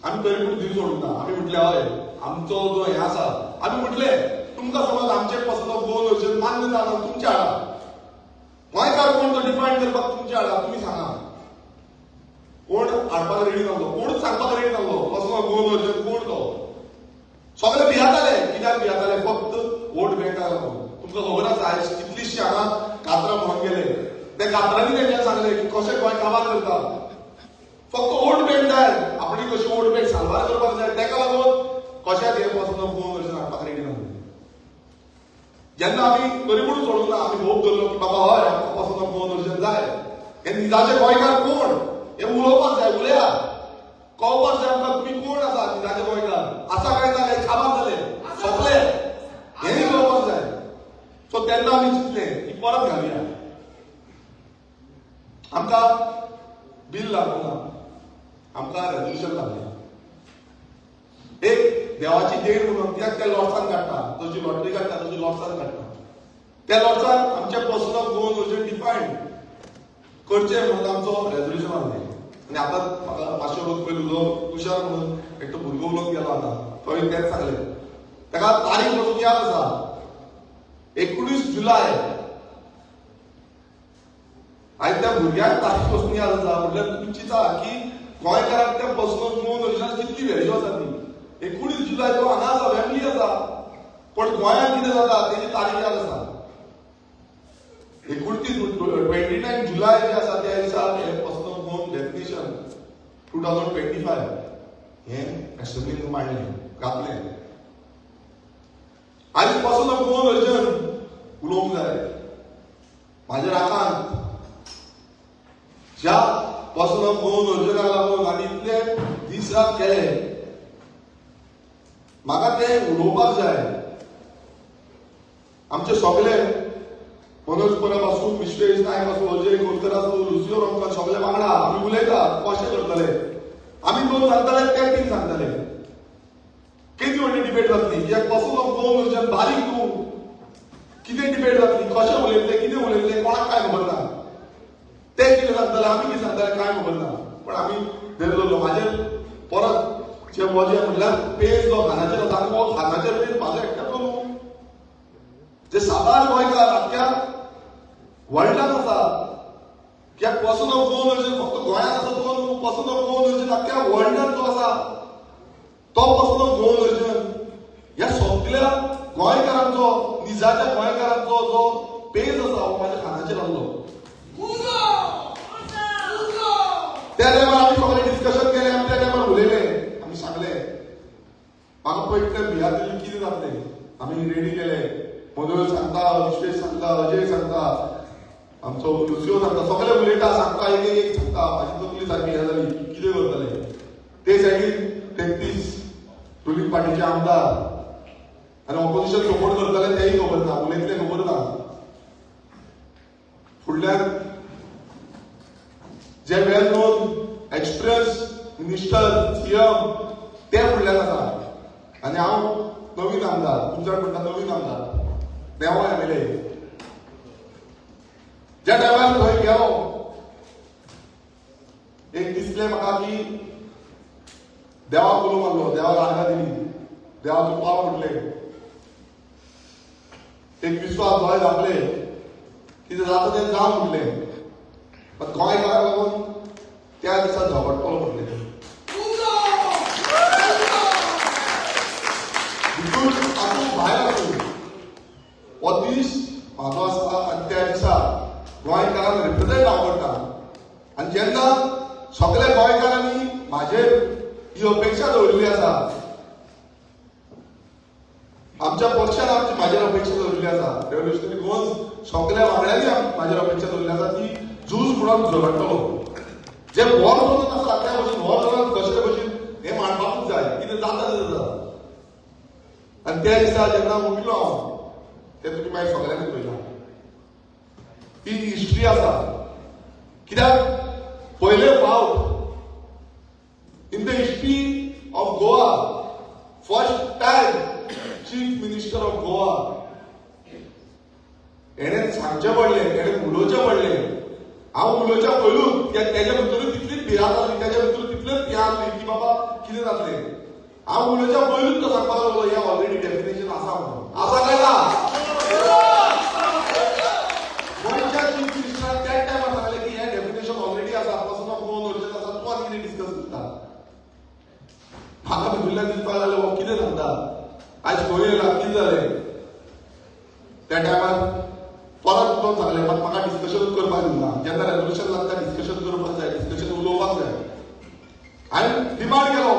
आमी तरी पूण धीर सोडूंक ना. आमी म्हटलें हय आमचो जो हें आसा, आमी म्हटलें तुमकां समज आमचें पर्सन ऑफ गोवन ओरिजन मान्य ना जाल्यार तुमचे हाडा, गोंयकार कोण तो डिफायन करपाक तुमचे हाडा, तुमी सांगा. कोण हाडपाक रेडी नासलो, कोणूच सांगपाक रेडी नासलो पर्सन ऑफ गोवन ओरिजन कोण तो. सगळे भियेताले. कित्याक भियेताले? फक्त वोट बँकाक लागून. तुमकां खबर आसा आयज कितलीशी हांगा कातरां म्हणून गेले, त्या कातरांनी तेंच्यांनी सांगलें की कशें गोंय काबार करता, फक्त वोट बँक जाय, आपली कशी वोट बँक साल्वार करपाक जाय, तेका लागून कशेंच हें पर्सन ऑफ गोवन ओरिजन हाडपाक रेडी नासले. जेन्ना आमी तरी पूण सोडूंक ना, आमी होप धरलो की बाबा हय आमकां पर्सन ऑफ गोवन ओरिजन जाय, हे निजाचे गोंयकार कोण हे उलोवपाक जाय, उलया, कळपाक जाय आमकां तुमी कोण आसा, निजाचे गोंयकार आसा काय ना, काय काबार जाले सोंपले, हेंय कळपाक जाय. सो तेन्ना आमी चिंतलें की परत घालया, आमकां बील लागूंक ना, आमकां रेजोल्युशन लागलें. एक देवाची देण म्हणून, कित्याक त्या लॉट्सान काडटा, जशी लॉटरी काडटा तशी लॉट्सान काडटा, त्या लॉट्सान आमचें person of Goan origin define करचें म्हणून आमचो रेजोल्युशन आसलें. आनी आतां म्हाका मातशे वगत पयलीं उलो तुषार म्हणून एकटो भुरगो उलोवन गेलो आतां, थंय तेंच सांगलें, ताका तारीख पसून याद आसा, 19 जुलय. आयज त्या भुरग्याक तारीख पसून याद आसा, म्हटल्यार तुमी चिंता की गोंयकारांक त्या पर्सन ऑफ गोवन ओरिजनाक कितली व्हॅल्यू आसा ती. 19 जुलय तो हांगा आसा, फॅमिली आसा, पण गोंयांत कितें जाता तेजी तारीख याद आसा. 29 जुलय जे आसा त्या दिसा हें person of Goan definition 2025 हें एसेंब्लीन मांडलें, घातलें. आनी पर्सन ऑफ गोवन ओरिजन उलोवंक जाय. म्हाज्या राकांत ज्या पर्सन ऑफ गोवन ओरिजिनाक लागून आनी इतले दीस रात केले. म्हाका तें उलोवपाक जाय. आमचे सगळे मनोज परब आसूं, विश्वेश नायक आसूं, अजय गोलकर आसूं, लुसियो रोमकर, सगळे वांगडा आमी उलयता कशें करतले. आमी दोन सांगताले, ते तीन सांगताले. केदी व्हडली डिबेट जातली कित्याक पर्सन ऑफ गोवन ओरिजिन बारीक न्हू. कितें डिबेट जातली, कशें उलयतले, कितें उलयतले कोणाक कांय खबर ना. ते कितें सांगताले, आमी कितें सांगताले कांय खबर ना. पण आमी धैर्य दवरलो. म्हाजेर परत जे वजें म्हटल्यार पेज जो खानाचेर आसा आनी हो खानाचेर पेज म्हाजो एकट्याचो न्हू, जे साबार गोंयकार आख्ख्या वर्ल्डान आसा. कित्याक पर्सन ऑफ गोवन ओरिजिन फक्त गोंयांत आसा तो न्हू, पर्सन ऑफ गोवन ओरिजिन आख्ख्या वर्ल्डान जो आसा तो पर्सन ऑफ गोवन ओरिजिन. ह्या सगल्या गोंयकारांचो, निजाच्या गोंयकारांचो जो पेज आसा हो म्हाज्या खानाचेर आसलो. त्या टायमार आमी सगळे डिस्कशन केलें, आमी त्या टायमार उलयले, आमी सांगले म्हाका पयलीं भियात दिली कितें जातलें. आमी रेडी केले. मनोज सांगता, विश्वेश सांगता, अजय सांगता, आमचो लुसियो सांगता, सगळे उलयता, सांगता, एक एक एक सांगता. म्हाजी तकली सारकी हें जाली कितें करतले. ते सायडीन 33 रुलींग पार्टीचे आमदार आनी ऑपोजिशन सपोर्ट करतले तेय खबर ना, उलयतले खबर ना. फुडल्यान जे well known experience minister CM ते फुडल्यान आसा आनी हांव नवीन आमदार, तुमच्या म्हणटा नवीन आमदार, नेवो एमएलए. ज्या टायमार थंय गेलो एक दिसलें म्हाका की देवाक उलो मारलो, देवाक आर्गां दिली, देवा तूं पाव म्हटलें. एक विस्वास दोळे धांपले, कितें जाता तें जावं म्हटलें. पण गोंयकारांक लागून त्या दिसा झगडटलो म्हटलें. भितूर आसूं भायर आसूं हो दीस म्हाजो आसा आनी त्या दिसा गोंयकारांक रिप्रेझेंट हांव करता. आनी जेन्ना सगल्या गोंयकारांनी म्हाजेर ही अपेक्षा दवरिल्ली आसा, आमच्या पक्षान आमची म्हाजेर अपेक्षा दवरिल्ली आसा, रेव्होल्युशनरी गोवन्स सगल्या वांगड्यांनी म्हाजेर अपेक्षा दवरिल्ली आसा ती झूज म्हणून झगडटलो. जे वॉर झोनान आसा त्या भशेन वॉर झोनान कशे भशेन हें मांडपाकूच जाय, कितें जाता तें जाता. आनी त्या दिसा जेन्ना उठलो हांव तें तुमी मागीर सगळ्यांनी पळयलां, ती हिस्ट्री आसा. कित्याक पयले फावट in the history of Goa first time chief minister of Goa हेणें सांगचें पडलें, हेणें उलोवचें पडलें. हांव उलोवच्या पयलूच तेज्या भितरूच तितलीच भिरांत आसली, तेज्या भितर तितलीच हें आसली की बाबा कितें जातलें. हांव उलोवच्या पयलूच तो सांगपाक लागलो हें ऑलरेडी डेफिनेशन आसा म्हणून. आसा काय ना? गोंयच्या चीफ मिनिस्टरान त्याच टायमार सांगलें की हें डेफिनेशन ऑलरेडी आसा, पर्सन ऑफ गोवन ओरिजिन आसा, तूं आनी कितें डिस्कस करता. म्हाका भितरल्यान दिसपाक लागलें हो कितें सांगता, आयज खंय येयला, कितें जालें. त्या टायमार परत उलोवन सांगलें, मात म्हाका डिस्कशन करपाक दिवना. जेन्ना रेजोल्युशन लागता डिस्कशन करपाक जाय, डिस्कशन उलोवपाक जाय. हांवें डिमांड केलो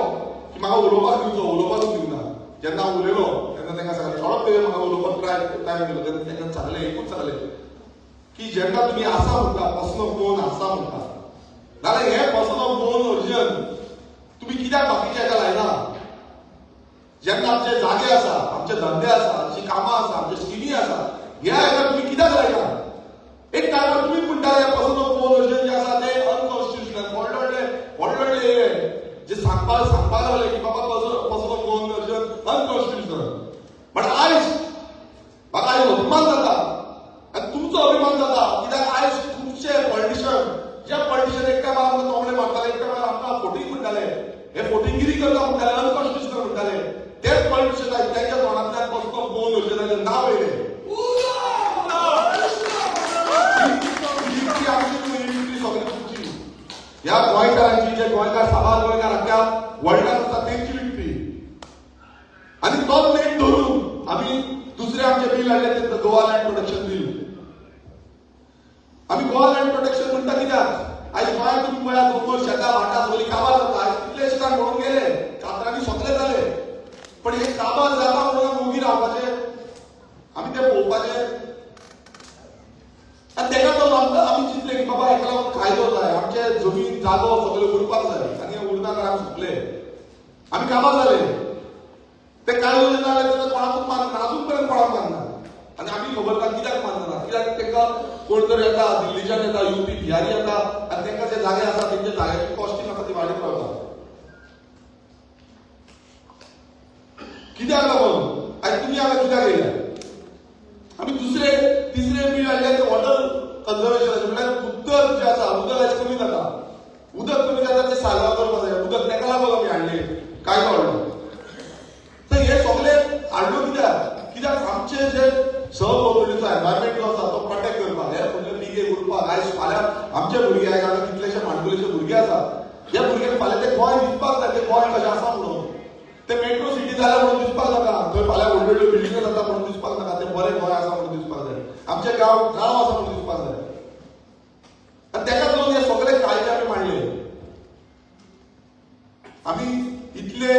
की म्हाका उलोवपाक दिवचो, उलोवपाकूच दिवना. जेन्ना हांव उलयलो तेन्ना तांकां सांगलें, थोडो वेळ म्हाका उलोवपाक ट्राय टायम दिलो. तेन्ना तांकां सांगलें, एकूच सांगलें की जेन्ना तुमी आसा म्हणटा पर्सन ऑफ गोवन आसा म्हणटा, नाल्यार हें पर्सन ऑफ गोवन ओरिजिन तुमी कित्याक बाकीच्या हेका लायना? जेन्ना आमचे जागे आसा, आमचे धंदे आसा, आमची कामां आसा, आमचे स्किमी आसा, ह्या हेका तुमी कित्याक लायना? एक टायमार तुमी म्हणटाले पर्सन ऑफ गोवन ओरिजिन जे आसा ते अनकॉन्स्टिट्युशनल. व्हडले व्हडले व्हडले व्हडले येयले जे सांगपाक सांगपाक लागले की बाबा person of Goan origin unconstitutional. But आयज म्हाका आयज अभिमान जाता आनी तुमचो अभिमान जाता, कित्याक आयज खुबशे पॉलिटिशियन, जे पॉलिटिशियन एक टायमार आमकां तोमणे मारताले, एक टायमार आमकां फोटींग म्हणटाले, हे फोटिंगिरी करता म्हणटाले, अनकॉन्स्टिट्युशनल म्हणटाले, तेच पॉलिटिशियन आयज तेंच्या तोंडांतल्यान पर्सन ऑफ गोवन ओरिजिनाचें नांव येयलें. ही आमची न्हू, ही विक्ट्री सगळी तुमची, ह्या गोंयकारांची, जे गोंयकार साबार गोंयकार आख्ख्या वर्ल्डान आसा तेंची विक्ट्री. आनी तोच नेट धरून आमी दुसरे आमचे बील हाडले ते गोवा लँड प्रोटेक्शन बील. आमी गोवा लँड प्रोटेक्शन म्हणटा कित्याक आयज गोंयांत तुमी पळयात, दोंगर, शेतां, भाटां सगळीं काबार जाता. आयज कितलेशे जाण म्हणून गेले, कातरांनी सगळे जाले, पण हे काबार जाता म्हणून आमी ओगी रावपाचें, आमी ते पळोवपाचें. आनी तेका तो आमकां आमी चिंतलें की बाबा बाबा हेका लागून कायदो जाय, आमचे जमीन जागो सगळे उरपाक जाय आनी हे उरना जाल्यार आमी सोंपले, आमी काबार जाले. ते कायदो जेन्ना जाले तेन्ना कोणाकूच मानना, अजून पर्यंत कोणाक मानना. आनी आमी खबर ना कित्याक मानना, कित्याक तांकां कोण तरी येता दिल्लीच्यान येता, युपी बिहारी येता आनी तांकां जे जागे आसा तेंच्या जाग्याची कॉस्टिंग आसा ती वाडीत रावता. कित्याक लागून आयज तुमी हांगा कित्याक येयल्या? आमी दुसरे तिसरे बील हाडले ते वॉटर कन्जर्वेशनाचे, म्हणल्यार उदक जें आसा उदक आयज कमी जाता, उदक कमी जाता ते साल्वार करपाक जाय उदक, ताका लागून आमी हाडले कायदो हाडलो. तर हे सगळे हाडलो कित्याक? कित्याक आमचे जे सहभोवतणीचो एनवायरमेंट जो आसा तो प्रोटेक्ट करपाक, हे फुडले पिळगे उरपाक. आयज फाल्यां आमचे भुरगे, आयज हांगा कितलेशे माणकुलेशे भुरगे आसा, ह्या भुरग्यांक फाल्यां ते गोंय दिसपाक जाय, ते गोंय कशें आसा म्हणून, ते मेट्रो सिटी जाल्या म्हणून दिसपाक नाका, थंय फाल्यां व्हडल्यो व्हडल्यो बिल्डिंगो जाता म्हणून दिसपाक नाका, ते बरें गोंय आसा म्हणून दिसपाक जाय, आमचे गांव गांव आसा म्हणून दिसपाक जाय. आनी ताकाच लागून हे सगळे कायदे आमी मांडले. आमी इतले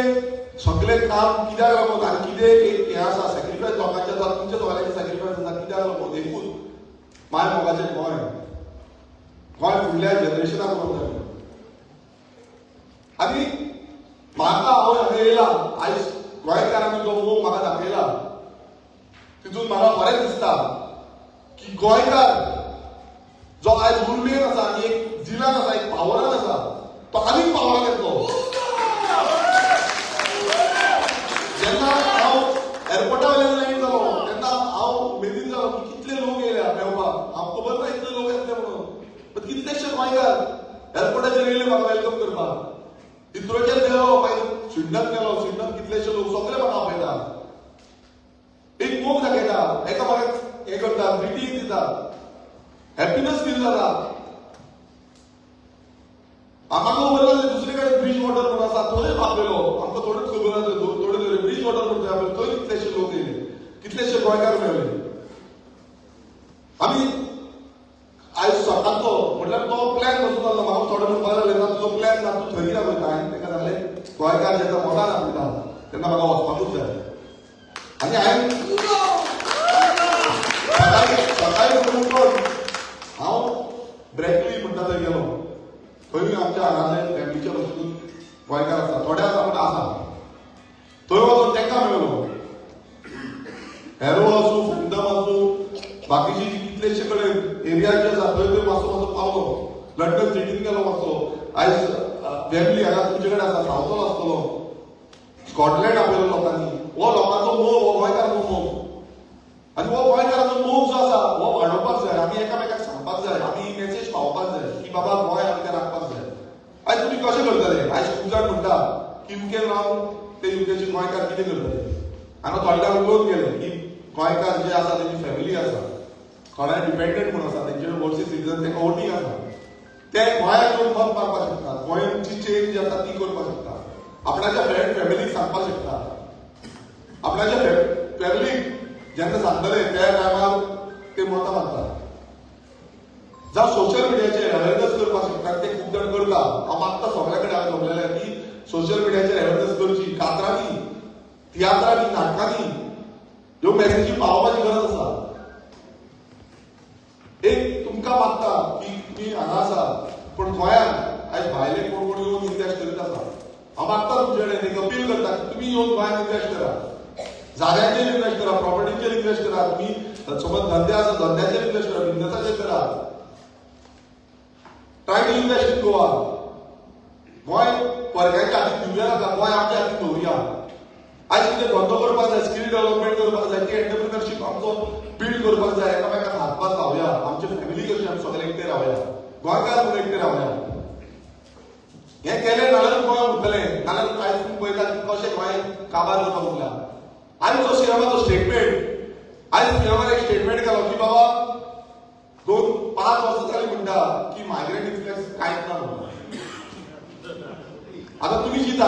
सगळे काम कित्याक लागून आनी कितें एक हें आसा सॅक्रिफायस लोकांचें आसा, तुमच्या सगळ्यांचें सॅक्रिफायस आसा, कित्याक लागून? एकूच माय मोगाचें गोंय, गोंय फुडल्या जनरेशनाक करूंक जाय. आनी म्हाका हांव हांगा येयला आयज गोंयकारांनी जो मोग म्हाका दाखयला तितून म्हाका खरेंच दिसता की गोंयकार जो आयज उर्बेन आसा आनी एक जिलान आसा, एक पावरान आसा, तो आनीक पावरान येतलो. जेन्ना हांव एअरपोर्टा वयल्यान लँड जालो तेन्ना हांव उमेदीन जालो की कितले लोक येयल्या मेळपाक, हांव खबर ना इतले लोक येतले म्हणून, पण कितलेशे गोंयकार एअरपोर्टाचेर येयले म्हाका welcome करपाक. हिथ्रोचेर गेलो, मागीर स्विडनान गेलो, स्विडनान कितलेशे लोक सगळे म्हाका आपयता, एक मोग दाखयता, एकामेकाक हें करता, ग्रिटींग दिता, हॅपीनस फील जाता. आमकां खबर नासलें दुसरे कडेन ब्रीज वॉटर म्हणून आसा, थंय आपयलो, आमकां थोडेच खबर नासलें, थोडे थोडे ब्रीज वॉटर म्हणून थंय आपयलो, थंय कितलेशे लोक येयले, कितलेशे गोंयकार मेळ्ळे. आमी आयज सकाळचो म्हटल्यार तो प्लॅन बसून जालो, म्हाका थोडे म्हणपाक लागले ना तुजो प्लॅन ना, तूं थंय कित्याक वयता? हांवें ताका सांगलें गोंयकार जेन्ना मोगान आपयता तेन्ना म्हाका वचपाकूच जाय. आनी हांवें सकाळी उठून हांव ब्रॅकली म्हणटा थंय गेलो, थंय आमच्या हांगासर फॅमिलीच्या भशेन गोंयकार आसा, थोडे आसा पूण आसा, थंय वचून तांकां मेळ्ळो. हॅरो आसूं, फंडम आसूं, बाकीची कितलेशे कडेन एरिया जे आसा थंय थंय मातसो मातसो पावलो, लंडन सिटीन गेलो मातसो. आयज फॅमिली हांगा तुमचे कडेन आसा, सावथॉल आसतलो, स्कॉटलँड आपयलो लोकांनी. हो लोकांचो मोग, हो गोंयकारांचो मोग, आनी हो गोंयकारांचो मोग जो आसा हो वाडोवपाक जाय, आमी एकामेकाक सांगपाक जाय, आमी ही मॅसेज पावोवपाक जाय की बाबा गोंय आमकां राखपाक जाय. आयज तुमी कशें करतले? आयज खूब जाण म्हणटा की युकेन रावन ते युकेचे गोंयकार कितें करतले? हांगा थोडे जाण उलोवन गेले की गोंयकार जे आसा तेंची फॅमिली आसा, कोणाय डिपेंडंट म्हणून आसा, तेंचे ओवरसीज सिटीजन, तांकां वोटींग आसा, ते गोंयांत येवन मत मारपाक शकतात, गोंयची चेंज जी आसा ती करपाक शकता, आपणाच्या फ्रेंड फॅमिलीक सांगपाक शकता. आपणाच्या फॅमिलीक जेन्ना सांगतले त्या टायमार ते मतां मारतात. जावं सोशल मिडियाचेर अवेरनस करपाक शकतात, ते खूब जाण करता. हांव मागता सगळ्या कडेन हांवें जमलेलें की सोशल मिडियाचेर अवेरनस करची, कातरांनी, तियात्रांनी, नाटकांनी ह्यो मॅसेजी पावोवपाची गरज आसा. एक तुमकां मागता की तुमी हांगा आसा पूण गोंयांत आयज भायले कोण कोण येवन इन्वेस्ट करीत आसा. हांव मागता तुमचे कडेन एक अपील करता की तुमी येवन गोंयांत इन्वेस्ट करा, जाग्यांचेर इन्वेस्ट करा, प्रॉपर्टीचेर इन्वेस्ट करा, तुमी समज धंदे आसा धंद्याचेर इन्वेस्ट करा, बिजनेसाचेर करा. Try to invest in Goa. Goa परक्यांच्या हातीन दिवया नाका, गोंय आमच्या हातीन दवरुया. आयज कितें धंदो करपाक जाय, स्कील डेव्हलपमेंट करपाक जाय, ती एंटरप्रिनरशीप आमचो बिल्ड करपाक जाय, एकामेकाक हातभार लावया, आमचे फॅमिली कशी आमी सगळे एकटे रावया, गोंयकार म्हणून एकटे रावया. हें केलें नाल्यार गोंय उरतलें, नाल्यार आयज तुमी पळयता की कशें गोंय काबार करपाक उरला. आयज जो सीएमाचो स्टेटमेंट, आयज सीएमान एक स्टेटमेंट घालो की बाबा 2-5 वर्सां जाली म्हणटा की मायग्रंट इन्फ्लक्स कांयच ना म्हणून. आतां तुमी चिंता,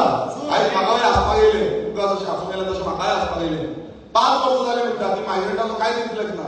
आयज म्हाकाय हांसपाक येयलें, तुमकां जशें हांसूंक येयलें तशें म्हाकाय हांसपाक येयलें. 5 वर्सां जाली म्हणटा की मायग्रंटाचो कांयच इन्फ्लक्स ना.